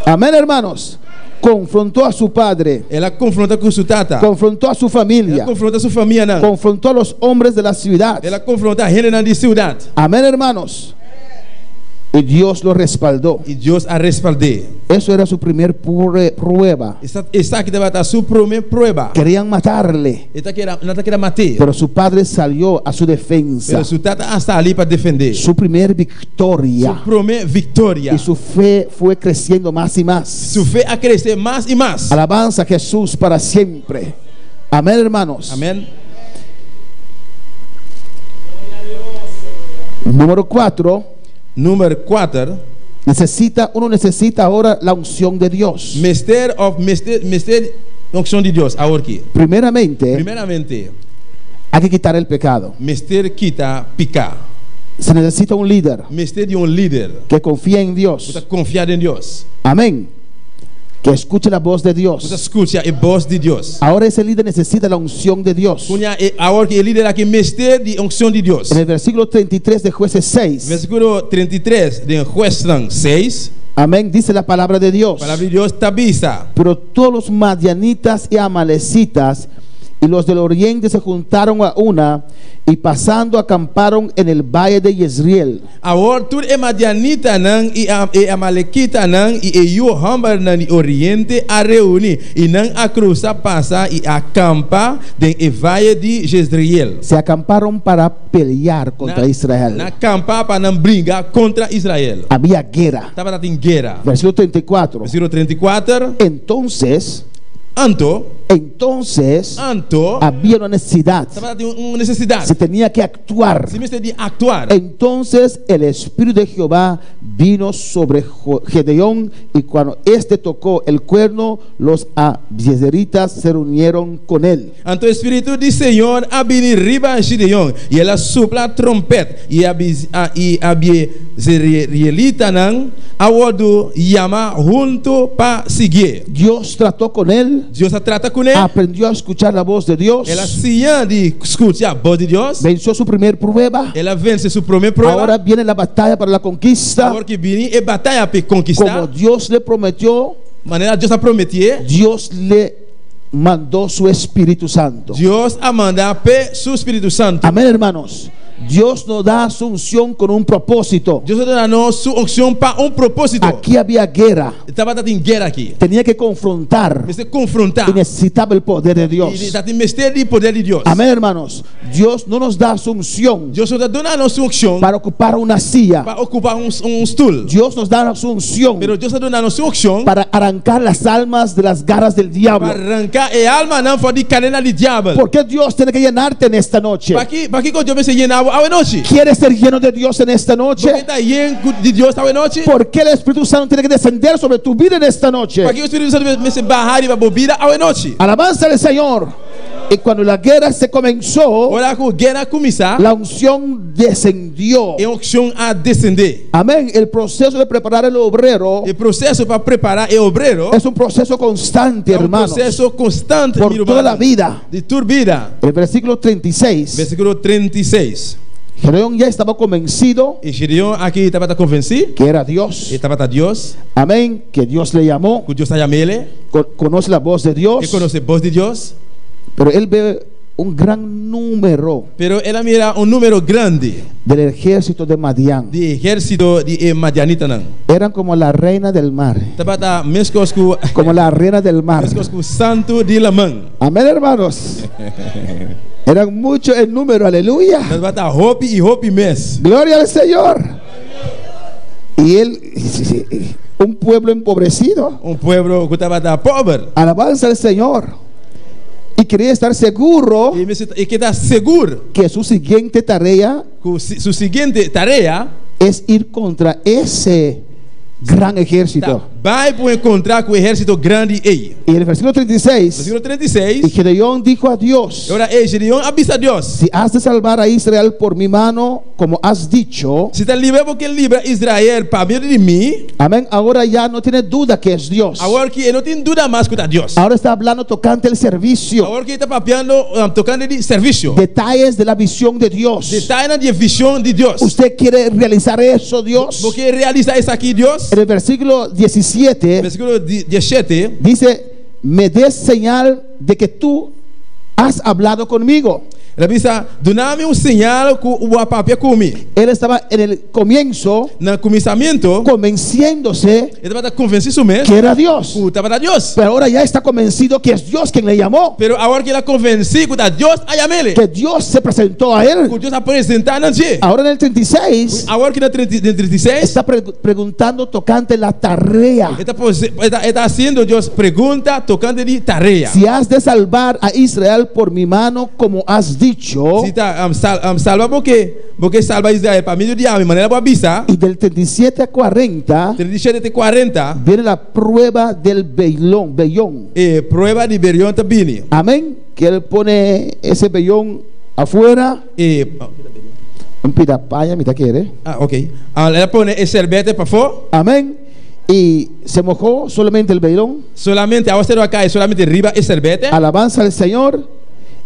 Amén, hermanos. Confrontó a su padre. El a konfronta ku su tata. Confrontó a su familia. El a konfronta su famianan. Confrontó a los hombres de la ciudad. El a konfronta hendenan di siudat. Amén, hermanos. Y Dios lo respaldó. I Dios a respald'é. Eso era su primer prueba. Esaki tabata su promé prueba. Querían matarle. E ta keda, nan ta keda mat'é. Pero su padre salió a su defensa. Pero su tata a sali pa defend'é. Su primer victoria. Su promé victoria. Y su fe fue creciendo más y más. Su fe a crece mas i mas. Alabanza a Jesús para siempre. Amén, hermanos. Amén. Número 4. Número 4. Necesita, uno necesita ahora la unción de Dios. Mester of mester mester unción di Dios awor ki. Primeramente, Primeramente, hay que quitar el pecado. Mester kita piká. Se necesita un líder. Mester di un líder. Que confía en Dios. Ku ta konfia den Dios. Amén. Que escuche la voz de Dios. Ku ta skucha e bos di Dios. Ahora ese líder necesita la unción de Dios. Kuña e awor ki e líder aki mester di unción di Dios. En el versículo 33 de Jueces 6. Versíkulo 33 den Huesnan 6. Amén, dice la palabra de Dios. Palabra di Dios ta bisa. Pero todos los madianitas y amalecitas. y los del oriente se juntaron a una, y pasando acamparon en el valle de Jezreel. Awor tur e madianitanan i e amalekitanan i e yu hòmbernan di oriente a reuní, i nan a krusa pasa i a kampa den e vaye di Jezreel. Se acamparon para pelear contra Israel. Nan a kampa pa nan bringa kontra Israel. Había guera. Tabata tin guera. Versíkulo 34. Versíkulo 34. Entonces. Anto. Entonces. Anto. Había una necesidad. Tabata tin un nesesidat. Se tenía que actuar. Si mester di actuar. Entonces el Espíritu de Jehová vino sobre Gedeón, y cuando éste tocó el cuerno, los abiezeritas se reunieron con él. Anto e Spiritu di Señor a bini riba Gideon, i el a supla trompet, i e abiezerielitanan a wòrdu yama huntu pa siguié. Dios trató con él. Dios a trata kuné. Aprendió a escuchar la voz de Dios. El a siña di skucha bos di Dios. Venció su primer prueba. El a vense su promé prueba. Ahora viene la batalla para la conquista. Awor ki bini e bataya p'e konkistá. Como Dios le prometió. Manera Dios a prometié. Dios le mandó su Espíritu Santo. Dios a manda p'e su Spiritu Santu. Amén, hermanos. Dios nos da su unción con un propósito. Dios a duna nos su unción pa un propósito. Aquí había guerra. Tabata tin guera aki. Tenía que confrontar. Mester konfrontá. Y necesitaba el poder de Dios. I tatin mester di poder di Dios. Amén, hermanos. Dios no nos da su unción. Dios no ta duna nos su unción. Para ocupar una silla. Pa okupá un un stul. Dios nos da su unción. Pero Dios ta duna nos su unción. Para arrancar las almas de las garras del diablo. Pa ranka e almanan for di kadena di diabel. ¿Por qué Dios tiene que llenarte en esta noche? Paki pakiko Dios mester yena bo awe nochi? ¿Quieres ser lleno de Dios en esta noche? Bo ke ta yen ku di Dios awe nochi? ¿Por qué el Espíritu Santo tiene que descender sobre tu vida en esta noche? Pakiko Spiritu Santu mester baha riba bo bida awe nochi? Alabanza al Señor. Y cuando la guerra se comenzó, Ora ku guera a kuminsá, la unción descendió. e unshon a desendé. Amén. El proceso de preparar el obrero E proseso pa prepará e obrero es un proceso constante, ta un hermanos. proseso konstante, Por mi toda la rumannan, vida. di tur bida. El versículo 36. Versíkulo 36. Gedeón ya estaba convencido E Gedeon aki tabata konvensí que era Dios. e tabata Dios, Amén. Que Dios le llamó. ku Dios a yam'é. Conoce la voz de Dios. E konosé bos di Dios. Pero él ve un gran número. Pero el a mira un número grandi. Del ejército de Madián. Di ehérsito di e madianitanan. Eran como la reina del mar. Tabata meskos ku. Como la reina del mar. Meskos ku santu di laman. Amén, hermanos. Eran mucho en número, aleluya. Tabata hopi i hopi mes. Gloria al Señor. Y él, un pueblo empobrecido. Un pueblo ku tabata pober. Alabanza al Señor. Y quería estar seguro. I mester e ke ta sigur. Que su siguiente tarea. Ku su siguiente tarea. Es ir contra ese gran ejército. Ta bai por enkontrá ku ehérsito grandi ei. Y el versículo 36. Versíkulo 36. Y Gedeón dijo a Dios. E ora ei Gedeón a bisa Dios. Si has de salvar a Israel por mi mano, como has dicho. Si ta libra bo ke libra Israel pa medio di mi. Amén. Ahora ya no tiene duda que es Dios. Awor ki e no tin duda mas ku ta Dios. Ahora está hablando tocante el servicio. Awor ki e ta papiando tokante di servisio. Detalles de la visión de Dios. Detayenan di e vision di Dios. Usted quiere realizar eso, Dios? Bo ke realisa esaki, Dios? En el versículo 17. Versíkulo 17. Dice, Me des señal de que tú has hablado conmigo. El a bisa, Duna mi un señal ku bo a papia ku mi. Él estaba en el comienzo. Na kuminsamentu. Convenciéndose. E tabata konvensí su mes. Que era Dios. Ku tabata Dios. Pero ahora ya está convencido que es Dios quien le llamó. Pero awor ku el a konvensí ku ta Dios a yam'é. Que Dios se presentó a él. Ku Dios a presentá na dje. Ahora en el 36. Awor ku na 36. Está preguntando tocante la tarea. E ta e ta hasiendo Dios pregunta tokante di tarea. Si has de salvar a Israel por mi mano como has dicho. Si ta salba bo ke bo ke salba Israel pa medio di ami manera bo a bisa. Y del 37 a 40. 37 te 40. Viene la prueba del vellón, vellón. E prueba di berion ta bini. Amén. Que él pone ese vellón afuera. E Un pida paña mi ta kere. Ah, ok. El a pone e serbete pafó. Amén. Y se mojó solamente el vellón. Solamente awaseru a kai solamente riba e serbete. Alabanza al Señor.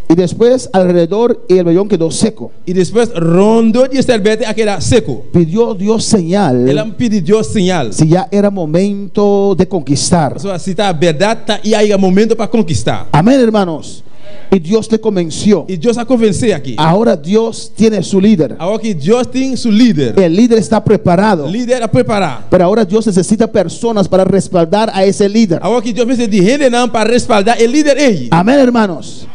Y después alrededor y el vellón quedó seco. Y despues rondo di e serbete a keda seco. Pidió Dios señal. El a pidi Dios señal. Si ya era momento de conquistar. Pasobra si ta berdad ta i a yega momento pa conquista. Amén, hermanos. Y Dios le convenció. I Dios a konvensé aki. Ahora Dios tiene su líder. Awor aki Dios tin su lider. El líder está preparado. Lider a prepará. Pero ahora Dios necesita personas para respaldar a ese líder. Awor aki Dios mester di hendenan pa respaldá e lider ei. Amén, hermanos.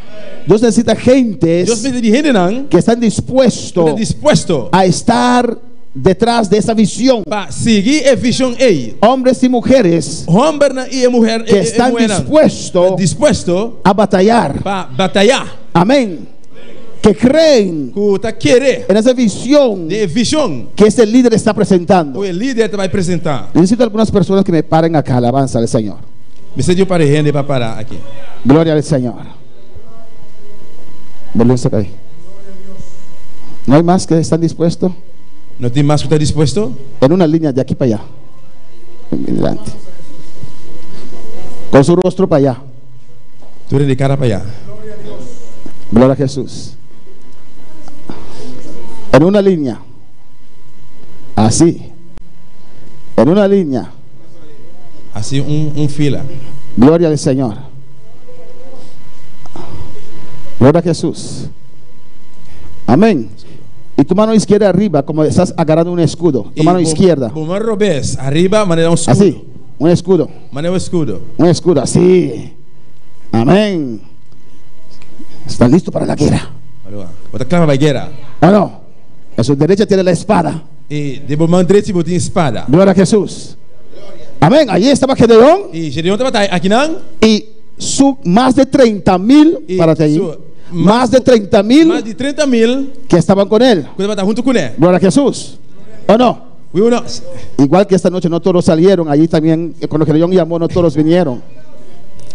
Dios necesita gentes Dios mester di hendenan que están ku ta dispuestos dispuesto a estar detrás de esa visión. pa sigui e vishon ei. Hombres y mujeres Hòmbernan i e muher que e están muhernan dispuestos dispuesto a batallar. pa batayá. Amén. Que creen Ku ta kere en esa visión den e vishon que ese líder está presentando. ku e lider ta bai presentá. Necesito algunas personas que me paren acá. Alabanza al Señor. Mester di un par di hende pa para aki. Gloria al Señor. Volviendo acá ahí. ¿No hay más que están dispuestos? No tin mas ku ta dispuesto? En una línea de aquí para allá. Adelante. Con su rostro para allá. Tur di kara pa ayá. Gloria a Jesús. En una línea. Así. En una línea. Así un, un fila. Gloria al Señor. Gloria a Jesús. Amén. Y tu mano izquierda arriba, como estás agarrando un escudo. Tu I mano bo- izquierda. Bo man robes, ariba, manera un eskudo. Así. Un escudo. Manera un eskudo. Un escudo así. Amén. Están listos para la guerra. Bo ta kla pa guera. ¿O no? En su derecha tiene la espada. I den bo man drechi bo tin spada. Gloria a Jesús. Amén. Allí estaba Gedeón I Gedeon tabata akinan. y su más de 30 mil, Y párate allí, su- más de 30 Mas mil di 30 mil que estaban con él. ku tabata huntu kuné. Gloria a Jesús. ¿O no? Sí òf no? Igual que esta noche no todos salieron, allí también, cuando Gedeón llamó, no todos vinieron.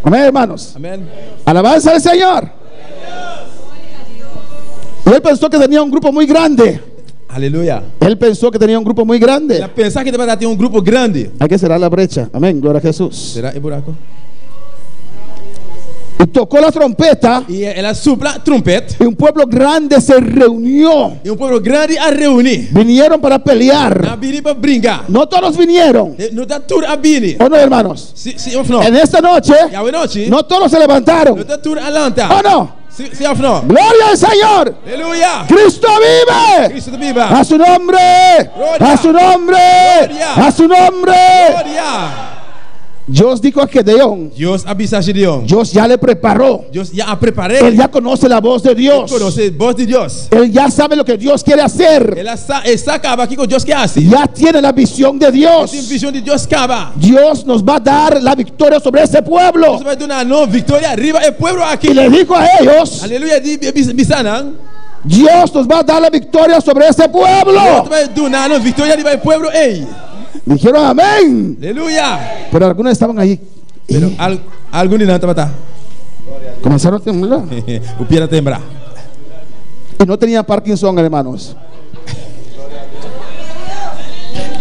Amén, hermanos. Amèn. Alabanza al Señor. Y él pensó que tenía un grupo muy grande. Aleluya. Él pensó que tenía un grupo muy grande. El a pensa ku e tabata tin un grupo grandi. Hay que cerrar la brecha. Amén. Gloria a Jesús. Sera e buraku. Y tocó la trompeta I el a supla tròmpèt. y un pueblo grande se reunió. I un pueblo grandi a reuní. Vinieron para pelear. Nan a bini pa bringa. No todos vinieron. No ta tur a bini. ¿O no, hermanos? Sí, sí òf no? En esta noche, I awe nochi, no todos se levantaron. no ta tur a lanta. ¿O no? Sí, sí òf no? Gloria al Señor. Aleluya. Cristo vive. Cristo ta biba. A su nombre. Gloria. A su nombre. Gloria. A su nombre. Gloria. Dios dijo a Gedeón, Dios a bisa Gedeon. Dios ya le preparó. Dios ya a prepar'é. Él ya conoce la voz de Dios. Konosé bos di Dios. Él ya sabe lo que Dios quiere hacer. El sa, e sa kaba kiko Dios ke hasi. Ya tiene la visión de Dios. Tin vishon di Dios kaba. Dios nos va a dar la victoria sobre ese pueblo. Dios ta bai duna nos viktoria riba e pueblo aki. Y le dijo a ellos, Aleluya, di bisa nan. Dios nos va a dar la victoria sobre ese pueblo. Dios ta bai duna nos viktoria riba e pueblo ei. Dijeron amén. Aleluya. Pero algunos estaban ahí. Pero al, algun di nan tabata. Comenzaron a temblar. Ku pia ta tembla. Y no tenía Parkinson, hermanos.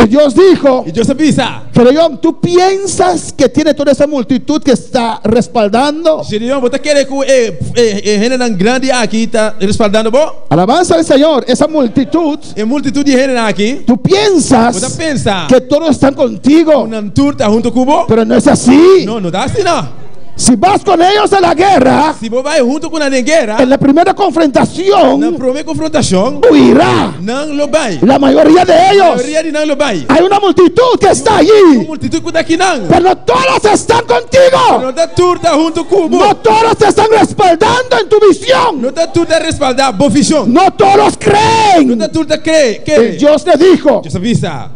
Y Dios dijo, I Dios a bisa. Gedeón, ¿tú piensas que tiene toda esa multitud que está respaldando? Gedeon, bo ta kere ku e e e hendenan grandi aki ta respaldando bo? Alabanza al Señor, esa multitud. E multitut di hendenan aki. Tú piensas Bo ta pensa que todos están contigo, ku nan tur ta huntu ku bo? pero no es así. No, no ta asina. Si vas con ellos a la guerra, Si bo bai huntu ku nan den guera, en la primera na confrontación, promé konfrontashon, huirá nan lo bai. la mayoría de ellos. Mayoria di nan lo bai. Hay una multitud que está Un allí, multitut ku ta akinan. pero no todos están contigo. No ta tur ta huntu ku bo. No todos te están respaldando en tu visión. No ta tur ta respaldá bo vishon. No todos creen. No ta tur ta kere. Y Dios le dijo, Dios a bisa.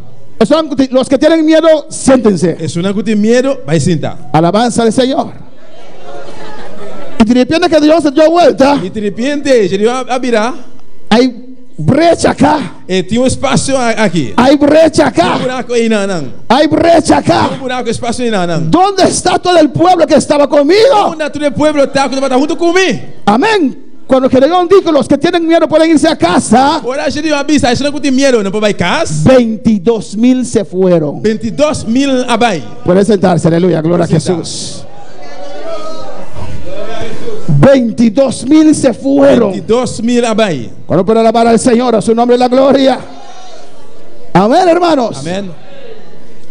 Son los que tienen miedo, siéntense. Esunnan ku tin miedu, bai sinta. Alabanza al Señor. Y de repente que Dios se dio vuelta. I diripiente, Dios a bira. Hay brecha acá. E tin un espasio aki. Hay brecha acá. Tin un buraku einan. Hay brecha acá. Tin un buraku espasio einan. ¿Dónde está todo el pueblo que estaba conmigo? Unda tur e pueblo ta ku tabata huntu ku mi? Amén. Cuando Gedeón dijo, los que tienen miedo pueden irse a casa. Ora Gedeon a bisa, esunnan ku tin miedu, nan por bai kas. 22 mil se fueron. 22 mil a bai. Pueden sentarse, aleluya, gloria a Jesús. 22 mil se fueron. 22 mil a bai. Cuando pueden alabar al Señor, a su nombre la gloria. Amén, hermanos. Amén.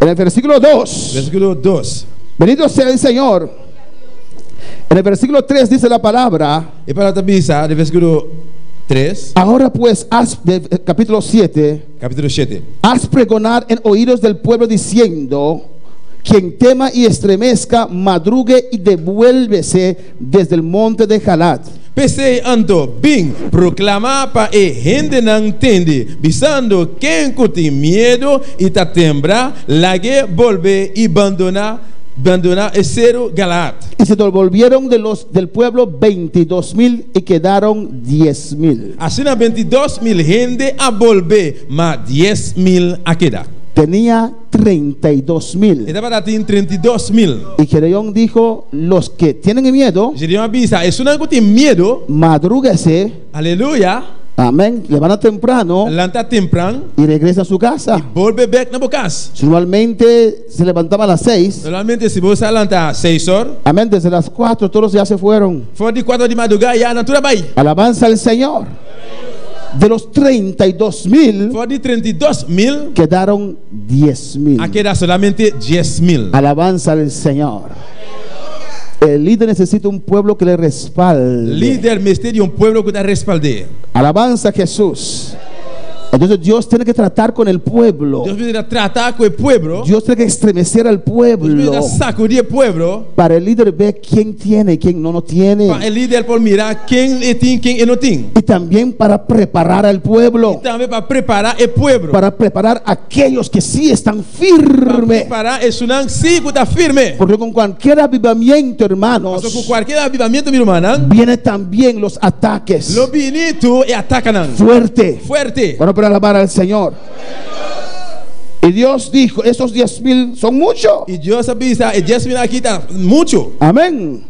En el versículo 2. Versíkulo 2. Bendito sea el Señor. En el versículo 3 dice la palabra. E palabra ta bisa den versíkulo 3. Ahora pues, haz, de, capítulo 7. Capítulo 7. Haz pregonar en oídos del pueblo diciendo, quien tema y estremezca, madrugue y devuélvese desde el monte de Jalad. P'esei anto, bin, proklamá pa e hendenan tende, bisando, Ken ku tin miedu i ta tembra, lag'é bolbe i bandoná, bandoná e seru Galaad. Y se devolvieron de los del pueblo beintidos mil y quedaron dies mil. Asina 22.000 hende a bolbe, ma 10.000 a keda. Tenía 32.000. E tabata tin 32.000. Y Gedeón dijo, Los que tienen miedo. Gedeón a bisa, Esunnan ku tin miedu. Madrúguese. Aleluya. Amén. Levanta temprano. Lanta tempran. Y regresa a su casa. I bolbe bèk na bo kas. Si normalmente se levantaba a las seis. Normalmente si bo sa lanta seis or. Amén. Desde las cuatro todos ya se fueron. For di kuater di madrugá ya nan tur a bai. Alabanza al Señor. De los 32.000. For di 32.000. Quedaron 10.000. A keda solamente 10.000. Alabanza al Señor. El líder necesita un pueblo que le respalde. Lider mester di un pueblo ku ta respald'é. Alabanza a Jesús. Entonces Dios tiene que tratar con el pueblo. Dios mester ta trata ku e pueblo. Dios tiene que estremecer al pueblo. Dios mester ta sakudí e pueblo. Para el líder ver quién tiene y quién no no tiene. Pa e lider por mira ken e tin, ken e no tin. Y también para preparar al pueblo. Y tambe pa prepará e pueblo. Para preparar aquellos que sí están firmes. Pa prepará esunnan sí ku ta firme. Porque con cualquier avivamiento, hermanos. Pasobra ku kualkier avivamiento, mi rumannan. Viene también los ataques. Lo bini tur e atakanan. Fuerte. Fuerte. Bueno, para alabar al Señor. Y Dios dijo, esos 10.000 son mucho. Y Dios a bisa, e 10.000 aki ta mucho. Amén.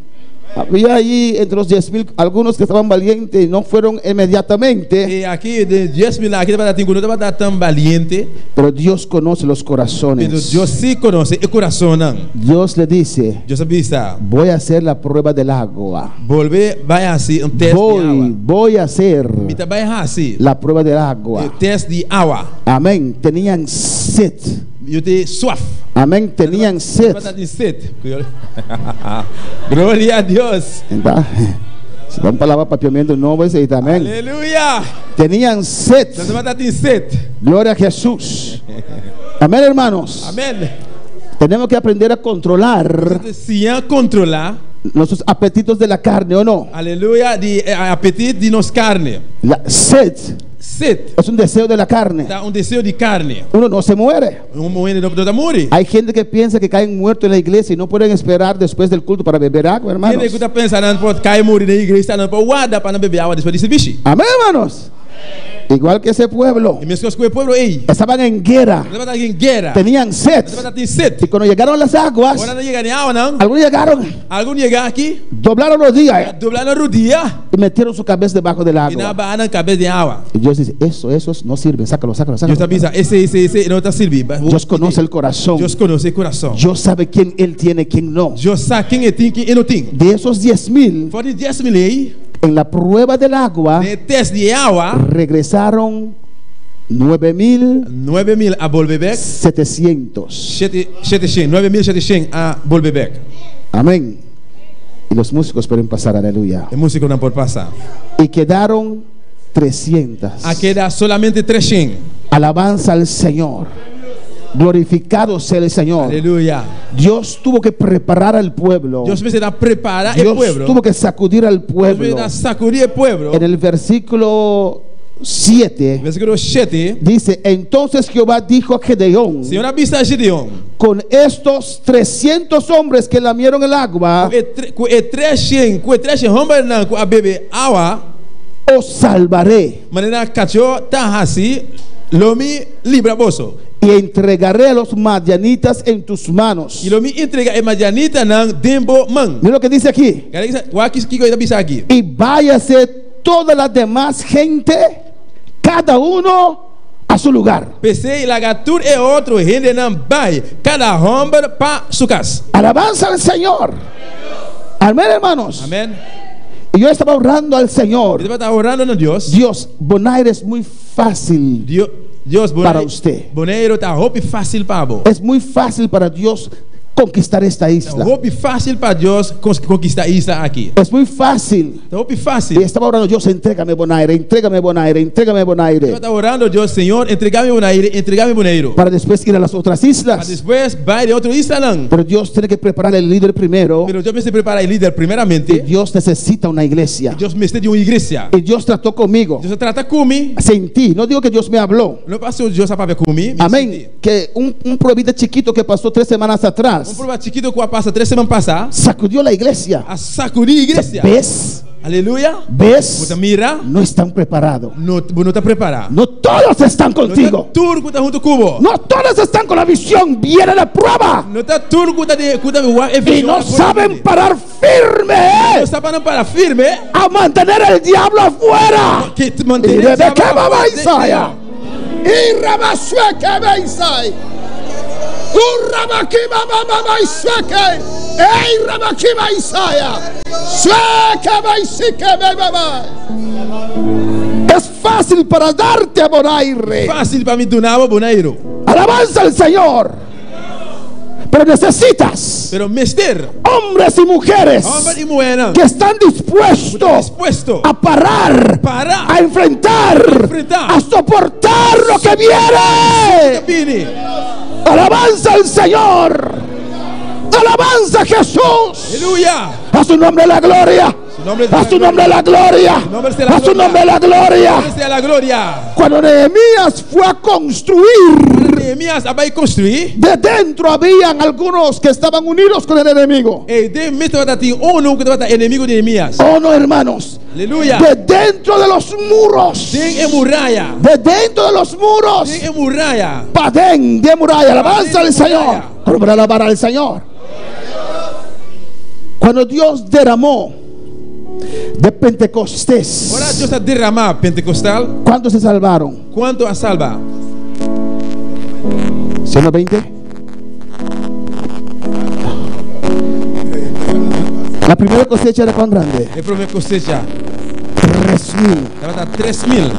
Había allí entre los 10.000 algunos que estaban valientes y no fueron inmediatamente. Y aki den 10.000 aki tabata tin ku no tabata tan valiente. Pero Dios conoce los corazones. Pero Dios sí conoce e corazonnan. Dios le dice. Dios a bisa. Voy a hacer la prueba del agua. Bolbe bai hasi un test di awa. Voy, voy a hacer. Mi ta bai hasi. La prueba del agua. E test di awa. Amén. Tenían sed. Yo tin suaf. Amén. Tenían sed. Tabata tin sed. Gloria a Dios. Si ta un palabra papiamento nobo esei ta. Amén. Aleluya. Tenían sed. Nan tabata tin sed. Gloria a Jesús. Amén, hermanos. Amén. Tenemos que aprender a controlar. Nos ta siña controla. Nuestros apetitos de la carne, ¿o no? Aleluya, di e apetit di nos carne. La sed. Sed. Es un deseo de la carne. Ta un deseo di carne. Uno no se muere. Un muhé no ta muri. Hay gente que piensa que caen muertos en la iglesia y no pueden esperar después del culto para beber agua, hermanos. Hende ku ta pensa nan por kai muri den iglesia, nan por warda pa nan bebe awa despues di sirbishi. Amén, hermanos. Igual que ese pueblo. E meskos ku e pueblo ei. Estaban en guerra. Nan tabata den guera. Tenían sed. Nan tabata tin sed. Y cuando llegaron las aguas. Ora nan yega den awanan. Algunos llegaron. Algun yega aki. Doblaron rodilla. A dobla nan rudia. Y metieron su cabeza debajo del agua. Y nan a baha nan kabes den awa. Y Dios dice, eso, esos no sirven, sácalo, sácalo, sácalo. Dios ta bisa, ese, ese, ese no ta sirbi. Dios conoce el corazón. Dios conoce e kurason. Dios sabe quién él tiene, quién no. Dios sa ken e tin, ken e no tin. De esos 10.000. For di 10.000 ei. En la prueba del agua. Den e test di e awa. Regresaron 9.000. 9.000 a bolbe bek. 700. 7, 700, 9.700 a bolbe bek. Amén. Y los músicos pueden pasar, aleluya. E músikonan por pasa. Y quedaron 300. A keda solamente 300. Alabanza al Señor. Glorificado sea el Señor. Aleluya. Dios tuvo que preparar al pueblo. Dios mester a prepara e Dios pueblo. tuvo que sacudir al Dios pueblo. mester a sacudí e pueblo. En el versículo 7 Versículo 7. dice, entonces Jehová dijo a Gedeón, Señor a bisa Gideon, con estos 300 hombres que lamieron el agua, ku e 300, ku e 300 hombernan ku a bebe awa, os salvaré. Manera kachó ta hasi, lo mi libra boso. Y entregaré a los madianitas en tus manos. I lo mi entrega e madianitanan den bo man. Mira lo que dice aquí. Wak kiko e ta bisa aki. Y váyase toda la demás gente, cada uno a su lugar. P'esei laga tur e otro hendenan bai, kada hòmber pa su kas. Alabanza al Señor. Amén, hermanos. Amén. Y yo estaba orando al Señor. Mi tabata orando na Dios. Dios, Bonaire es muy fácil Dios, para usted. Boneiru ta hopi fásil pa bo. Es muy fácil para Dios. conquistar esta isla. Hopi fásil pa Dios konkistá e isla aki. Es muy fácil. Ta hopi fásil. Y estaba orando, Dios, entrégame Bonaire, entrégame Bonaire, entrégame Bonaire. Tabata orando Dios, Señor, entregá mi Bonaire, entregá mi Boneiru. Para después ir a las otras Pa islas. despues bai den otro islanan. Pero Dios tiene que preparar el líder primero. Pero Dios mester prepará e lider Y primeramente. Dios necesita una iglesia. Dios mester di un iglesia. Y Dios trató conmigo. Dios a trata ku mi. Sentí, no digo que Dios me habló. No pasó Dios a papia ku mi. Mi a Amén. sinti. Que un pruebita chiquito que pasó 3 semanas Un atrás prueba chikitu ku a pasa 3 siman pasá. Sacudió la iglesia. A sakudí iglesia. ¿Ves? Aleluya. ¿Ves? Bo ta mira? No están preparados. No, bo no ta prepará. No todos están No ta contigo. tur ku ta huntu ku bo. No todos están con la visión. Viene la prueba. No ta tur ku ta di ku ta Y no saben parar firme No sa para firme. a mantener el diablo afuera. Ku Y mantené de qué va Isaiah. Y Rabasueke Beisai. Urabakima mama Isueke. Ey Rabakima Isaiah. Sueke Beisike Baba. Es fácil para darte a Bonaire. Fásil pa mi duna bo Boneiru. Alabanza al Señor. Pero necesitas Pero mester, hombres y mujeres hòmber i muhé, que están dispuestos dispuesto a parar, Para. a enfrentar, Enfrentar. a soportar lo que viene. Bini. Alabanza al Señor. Alabanza a Jesús. Aleluya. A su nombre la gloria. Su nombre sea A la su nombre la gloria. Su nombre sea la A su gloria. nombre la gloria. Sea la gloria. Cuando Nehemías fue a construir, Nehemías a bai konstruí. de dentro habían algunos que estaban unidos con el enemigo. Ei den mes tabatin uno ku tabata enemigu di Nehemías. Oh no, hermanos. Aleluya. De dentro de los muros. Den e muraya. De dentro de los muros. Den e muraya. Padén de muralla. Alabanza al de Señor. muralla. Para alabar al Señor. Cuando Dios derramó de Pentecostés, Ora Dios a derramá Pentekostal. ¿cuántos se salvaron? Kuantu a salba? 120. La primera cosecha era cuán grande? E promé kosecha. 3000. Tabata 3000.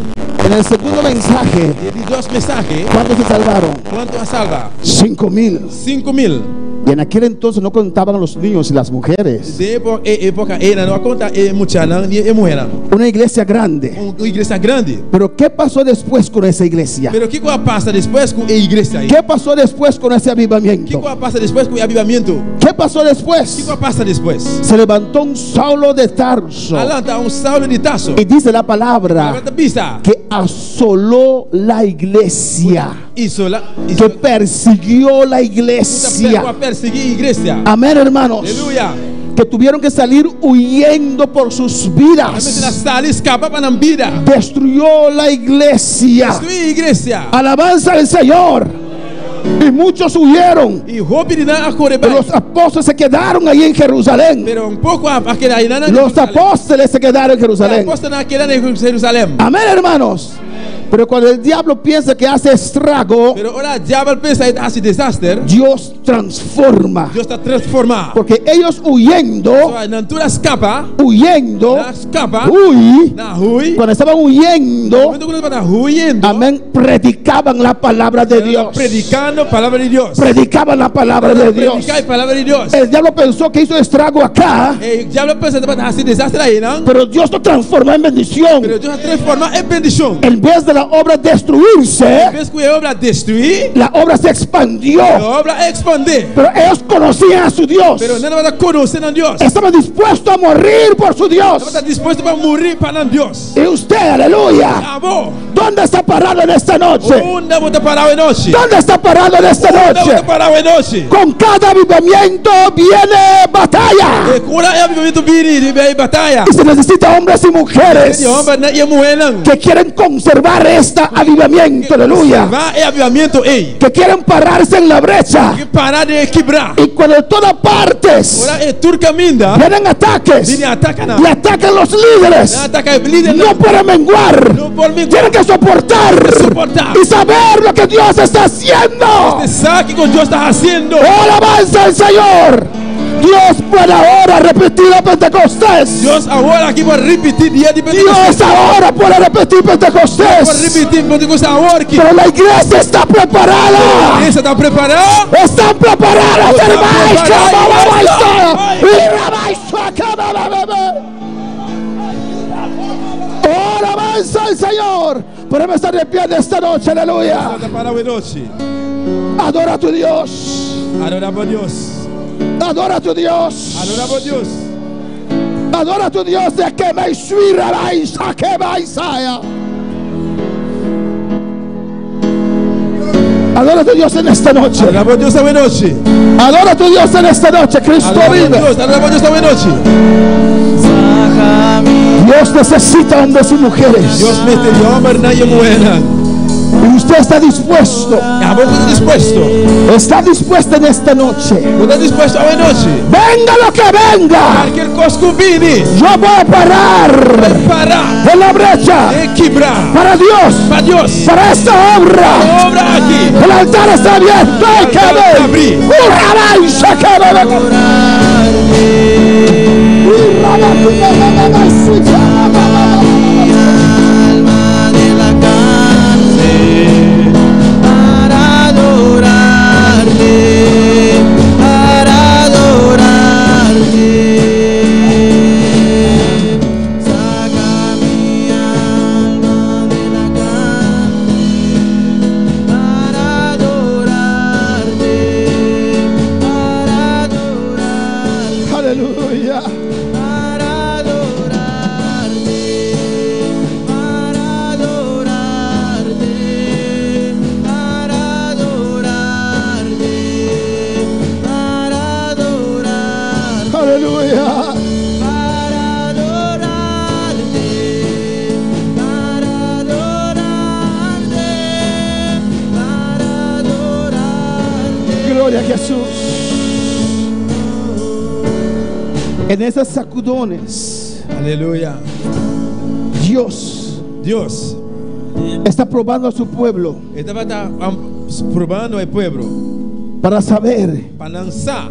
En el segundo mensaje, E di dos mensahe. ¿cuántos se salvaron? Kuantu a salba? 5000. 5000. Y en aquel entonces no contaban los niños y las mujeres. Den e époka ei no a konta e muchanan ni e muhénan. Una iglesia grande. Un iglesia grandi. Pero ¿qué pasó después con esa iglesia? Pero kiko a pasa despues ku e iglesia ei? ¿Qué pasó después con ese avivamiento? Kiko a pasa despues ku e avivamentu? ¿Qué pasó después? Kiko a pasa despues? Se levantó un Saulo de Tarso A lanta un Saulo di Tarso. y dice la palabra Ta bisa. que asoló la iglesia, Isolá, que persiguió la a iglesia. persiguí iglesia. Amén, hermanos. Aleluya. Que tuvieron que salir huyendo por sus vidas. A sali skapa pa nan bida. Destruyó la iglesia. Destruí iglesia. Alabanza al Señor. Y muchos huyeron. I hopi di nan a kore Pero los apóstoles se quedaron ahí en Jerusalén. Pero un poko a keda einan na Los apóstoles se quedaron en Jerusalén. Apòstelnan a keda na Jerusalèm. Amén, hermanos. Pero cuando el diablo piensa que hace estrago, Pero ora diabel pensa e ta hasi desaster. Dios transforma. Dios ta transformá. Porque ellos huyendo, Nan tur a skapa, huyendo, nan a skapa, huy, nan a hui. cuando estaban huyendo, Momento ku nan tabata huyendo, amén, predicaban la palabra de Dios. predikando palabra di Dios. Predicaban la palabra de Dios. Prediká palabra di Dios. El diablo pensó que hizo estrago acá, E diabel a pensa ku e tabata hasi desaster ei, no? pero Dios lo transformó en bendición. Pero Dios a transformá den bendishon. En vez de la obra destruirse, En bes ku e obra destruí, la obra se expandió. e obra a ekspandé. Pero ellos conocían a su Dios. Pero nan tabata konosé nan Dios. Estaban dispuestos a morir por su Dios. Tabata dispuesto pa muri pa nan Dios. Y usted, aleluya, Abo, ¿dónde está parado en esta noche? unda bo ta pará awe nochi? ¿Dónde está parado en esta Unda noche? bo ta pará awe nochi? Con cada avivamiento viene batalla. E ora e avivamentu bini, bin bataya. Y se necesita hombres y mujeres I hòmber i muhénan. que quieren conservar este avivamiento, aleluya. Konservá e avivamentu ei. Que quieren pararse en la brecha. Ke para den kibrá. Y cuando de todas partes Ora e tur kaminda, vienen ataques bini atakenan. y atacan los líderes, Ataká lider. no pueden menguar. No por menguá. Tienen que soportar Soportá. y saber lo que Dios está haciendo. Sabe kiko Dios ta hasiendo. ¡Oh, alabanza al Señor! Dios puede ahora repetir la Pentecostés. Dios awor aki por ripití dia di Pentecostés. Dios ahora puede repetir Por Pentecostés. ripití Pentecostés awor aki. Pero la iglesia está preparada. Iglesia ta prepará? Están preparadas, Están hermanos. preparadas. Oh, alabanza al Señor. Podemos estar de pie en esta noche, aleluya. Ta pará awe nochi. Adora a tu Dios. Adorá bo Dios. Adora a tu Dios. Adorá bo Dios. Adora a tu Dios de que me suira que me. Adora a tu Dios en esta noche. Adorá bo Dios awe nochi. Adora a tu Dios en esta noche. Cristo Adorá bo vive. Dios, adorá bo Dios awe nochi. Dios necesita hombres y mujeres. Dios mester di hòmbernan i muhénan. Y usted está dispuesto. Abo ta dispuesto. Está dispuesto en esta noche. Bo ta dispuesto awe nochi. Venga lo que venga. Kualke kos ku bini. Yo voy a parar Para. en la brecha Den kibrá. para Dios, Pa Dios. para esta obra. Obra aki. El altar está abierto. Hay que ver. ¡Urraba y se Alma de la cárcel para adorarte, para adorarte. Saca mi alma de la cárcel para adorarte, para adorarte. Aleluya. Para adorarte, para adorarte, para adorarte, para adorarte, Aleluya. para adorarte, para adorarte, para adorarte. Gloria a Jesús. En esas sacudones, Aleluya. Dios Dios está probando a su pueblo E tabata probando e pueblo para saber pa nan sa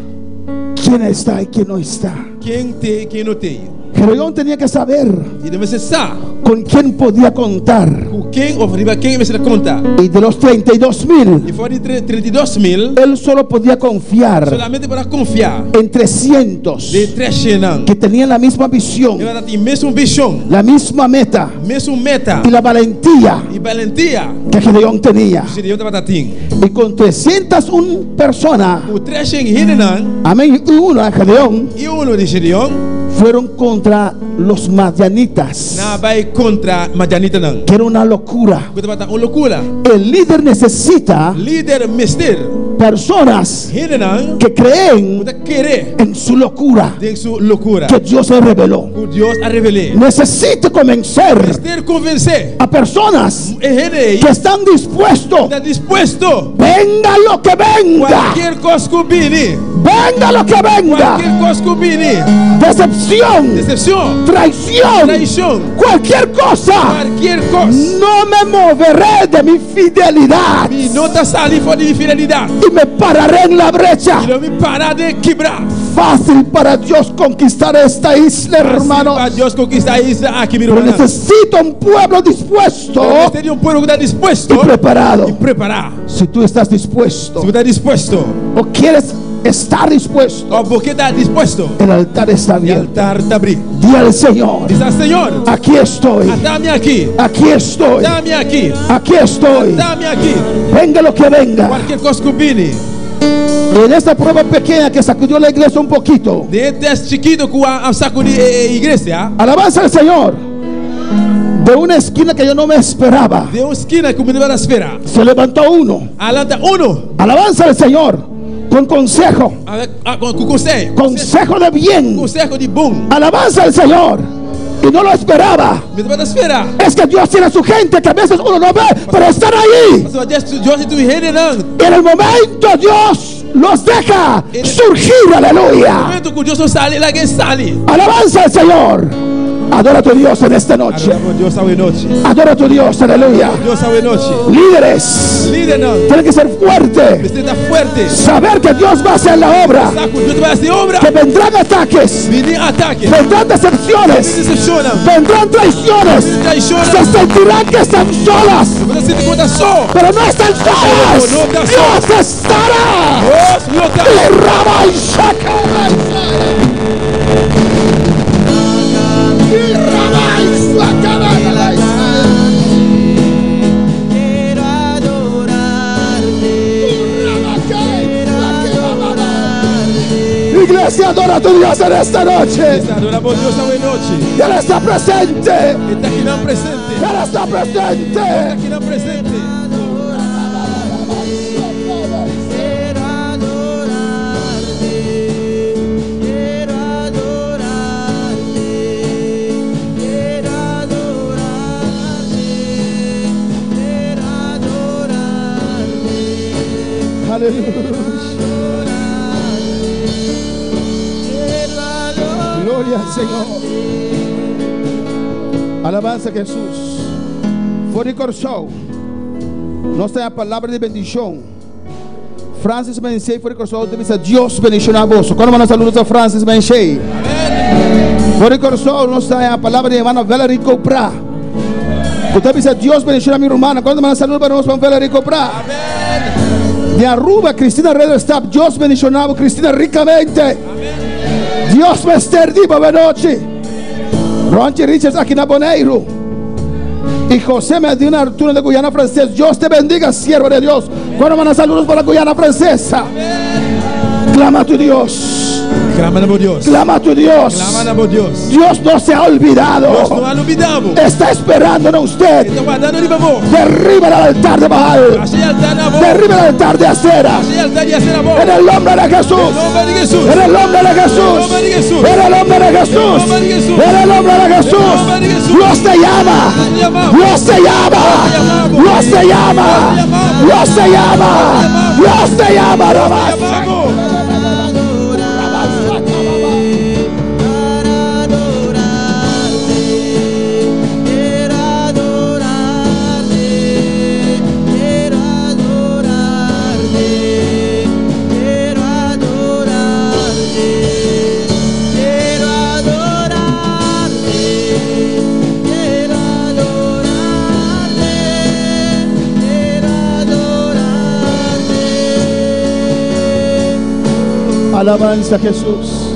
quién está y quién no está. ken t'ei, ken no t'ei. Gedeón tenía que saber Gedeon mester sa con quién podía contar. ku ken òf riba ken e mester konta. Y de los 32 mil, I for di 32 mil, él solo podía confiar solamente por a konfia en 300 den 300. que tenían la misma visión, Nan tabatin mesun vishon, la misma meta mesun meta y la valentía i balentia que Gedeón tenía. Gedeon tabatin. Y con 301 personas, Ku 300 hendenan amén, y uno a Gedeón, i unu di Gedeon, fueron contra los madianitas, nan a bai kontra madianitanan. que era una locura. Ku tabata un lokura. El líder necesita Lider mester personas hendenan que creen ku ta kere en su locura, den su lokura. que Dios se reveló. Ku Dios a revel'é. Necesita convencer Mester konvensé a personas e hende que están dispuestos, ta dispuesto. venga lo que venga, Kualke kos ku bini. venga lo que venga, Kualke kos ku bini. decepción, Desepshon. traición, Traishon. cualquier cosa, Kualke kos. no me moveré de mi fidelidad Mi no ta sali for di mi fidelidat. y me pararé en la brecha. I lo mi para den kibrá. Fácil para Dios conquistar esta isla, hermano. Pa Dios konkistá e isla aki, mi Pero ruman. necesito un pueblo dispuesto Mester di un pueblo ku ta dispuesto y preparado. i prepará. Si tú estás dispuesto Si bo ta dispuesto, o quieres estar dispuesto, òf bo ke ta dispuesto, el altar está e abierto. altar ta habrí. Di al Señor: Bisa Señor, Aquí estoy, ata mi aki, aquí estoy, ata mi aki, aquí estoy. ata mi aki. Venga lo que venga. Kualke kos ku bini. En esta prueba pequeña que sacudió la iglesia un poquito, Den e tèst chikitu ku a sakudí e iglesia, alabanza al Señor. De una esquina que yo no me esperaba, Den un skina ku mi no tabata spera. se levantó uno. A lanta unu, Alabanza al Señor. Con consejo, ku konseho. consejo de bien. Konseho di bon. Alabanza al Señor. Y no lo esperaba. Mi no tabata spera. Es que Dios tiene a su gente que a veces uno no ve, pero están ahí. Dios Dios tin su hendenan. Y en el momento Dios los deja surgir. Aleluya. Momento ku Dios sali, lag'é sali. Alabanza al Señor. Adora a tu Dios en esta noche. Adorá bo Dios awe nochi. Adora a tu Dios, aleluya. Dios awe nochi. Líderes, Lidernan. tienen que ser fuertes. Mester ta fuerte. Saber que Dios va a hacer la obra. Sa ku Dios ta bai hasi obra. Que vendrán ataques, Bini atake. vendrán decepciones, Desepshonnan. vendrán traiciones. Traishonnan. Se sentirán que están solas, Bo ta sinti ku ta so. pero no están solas. No están Dios estará. Dios lo ta. Y Rama y Shaka. Y Rama y Shaka. Quiero adorarte. Iglesia, adora a tu Dios en esta noche. Adorá bo Dios awe nochi. Él está presente. E ta akinan presente. Él está presente. Akinan presente. Quiero adorarte. Quiero adorarte. Quiero adorarte. Quiero adorarte. Aleluya. Quiero adorarte. Gloria al Señor. Alabanza a Jesús. For di Kòrsou. Nos tin palabra di bendishon. Francis Menchey, for di Kòrsou, ta bisa Dios bendishoná boso. Kuantu manda saludo na Francis Menchey? For di Kòrsou, nos tin palabra di ruman Valerie Copra. Ku ta bisa Dios bendishoná mi ruman. Kuantu manda saludo pa nos, Valerie Copra? Di Aruba, Cristina Rederstap, Dios bendishoná Cristina rikamente. Dios mester di bo anochi. Ronchi Richards aki na Boneiru. Y José Medina Arturo de Guyana Francesa. Dios te bendiga, siervo de Dios. Kuantu manda saludos para Guyana Francesa. Clama a tu Dios. Klama na bo Dios. Clama a tu Dios. Klama na bo Dios. Dios no se ha olvidado. Dios no a lubidá bo. Está esperando a usted. E ta wardando riba bo. Derriba el altar de Baal. Basha e altá na bo. Derriba el altar de Asera. Basha e altá di Asera bo. En el nombre de Jesús. Den nòmber di Hesus. En el nombre de Jesús. En el nombre de Jesús. En el nombre de Jesús. Dios te llama. Dios te llama. Dios te llama. Dios te llama. Dios te llama. Rabas. Para adorarte, quiero adorarte, quiero adorarte, quiero adorarte, quiero adorarte, quiero adorarte, quiero adorarte. Alabanza a Jesús.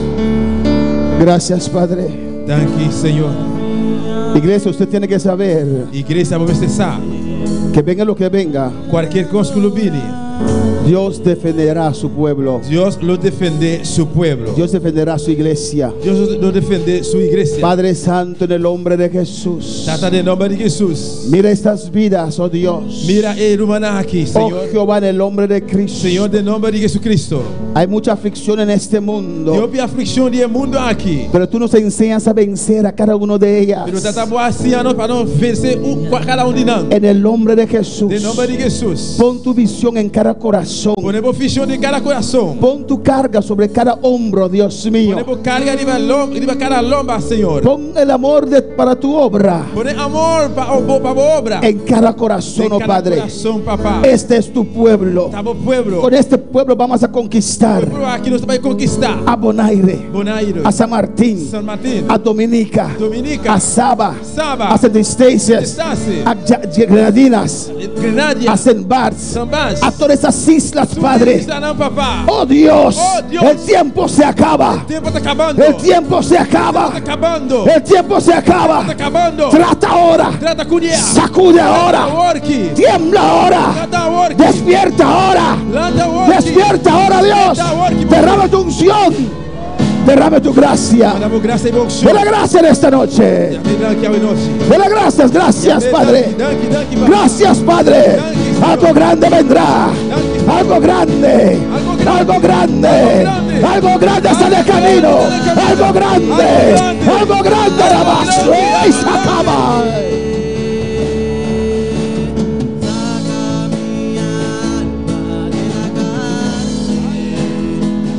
Gracias, Padre. Danki, Señor. Iglesia, usted tiene que saber Iglesia, bo mester sa. que venga lo que venga, Kualke kos ku bini. Dios defenderá a su pueblo. Dios lo defendé su pueblo. Dios defenderá a su iglesia. Dios lo defendé su iglesia. Padre Santo, en el nombre de Jesús. Tata, den nòmber di Hesus. Mira estas vidas, oh Dios. Mira e rumannan aki, Oh Señor. Jehová, en el nombre de Cristo. Señor, den nòmber di Hesukristu. Hay mucha aflicción en este mundo. Tin hopi aflikshon den mundu aki. Pero tú nos enseñas a vencer a cada uno de ellas. Pero Tata, bo ta siña nos pa nos vense kada un di nan. En el nombre de Jesús. Den nòmber di Hesus. Pon tu visión en cada corazón. Pone bo vishon den kada kurason. Pon tu carga sobre cada hombro, Dios mío. Pone bo karga riba lomba, riba kada lomba, Señor. Pon el amor para tu obra Pone amor pa pa bo obra. en cada corazón, Den oh kada Padre. kurason, Papa. Este es tu pueblo. Ta bo pueblo. Con este pueblo vamos a conquistar Pueblo aki nos ta bai konkistá. a Bonaire, Bonaire. a San Martín, San Martín. a Dominica, Dominica. a Saba, Saba. a Saint Eustatius, Eustatius. a Grenadinas, Grenadier. a Saint Barts, San Bas. a todas esas islas, Padre. Islanan, Papa. Oh Dios, Oh, Dios. el tiempo se acaba. Tempu ta kabando. El tiempo se acaba. Ta kabando. El tiempo se acaba. Ta kabando. Trata ahora. Trata kuné. Sacude ahora. Awor. Tiembla ahora. Trata awor. Despierta ahora. Lanta awor. Despierta ahora, Dios. Derrama tu unción. Derrama tu gracia. Duna grasia i unshon. De la gracia en esta noche. Danki anochi. De la gracias, gracias, Padre. Danki, danki, Papa. Gracias, Padre. Algo grande vendrá. Algo grande. Algo grande. Algo grande está de camino. Algo grande. Algo grande. Rabazo. Y se acaba. Saca mi alma de la cárcel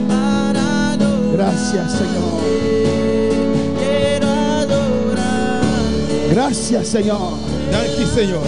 para adorar. Gracias, Señor. Quiero adorarte. Gracias, Señor. Danki, Señor.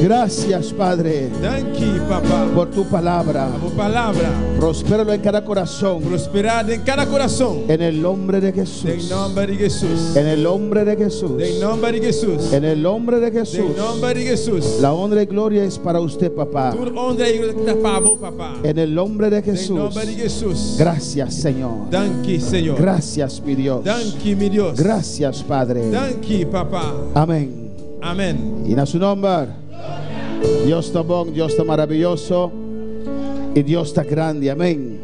Gracias, Padre, Danki, Papa. Por tu palabra. Pa bo palabra. Prospéralo en cada corazón. Prosperá den kada kurason. En el nombre de Den Jesús. nòmber di Hesus. En el nombre de Jesús. Den nòmber di Hesus. En el nombre de Den Jesús. nòmber di Hesus. La honra y gloria es para usted, papá. Tur honra i gloria ta pa bo, Papa. En el nombre de Den Jesús. nòmber di Hesus. Gracias, Señor. Danki, Señor. Gracias, mi Dios. Danki, mi Dios. Gracias, Padre. Danki, Papa. Amén. Amèn. I na su nòmber. Dios ta bon, Dios ta maravioso i Dios ta grandi. Amèn.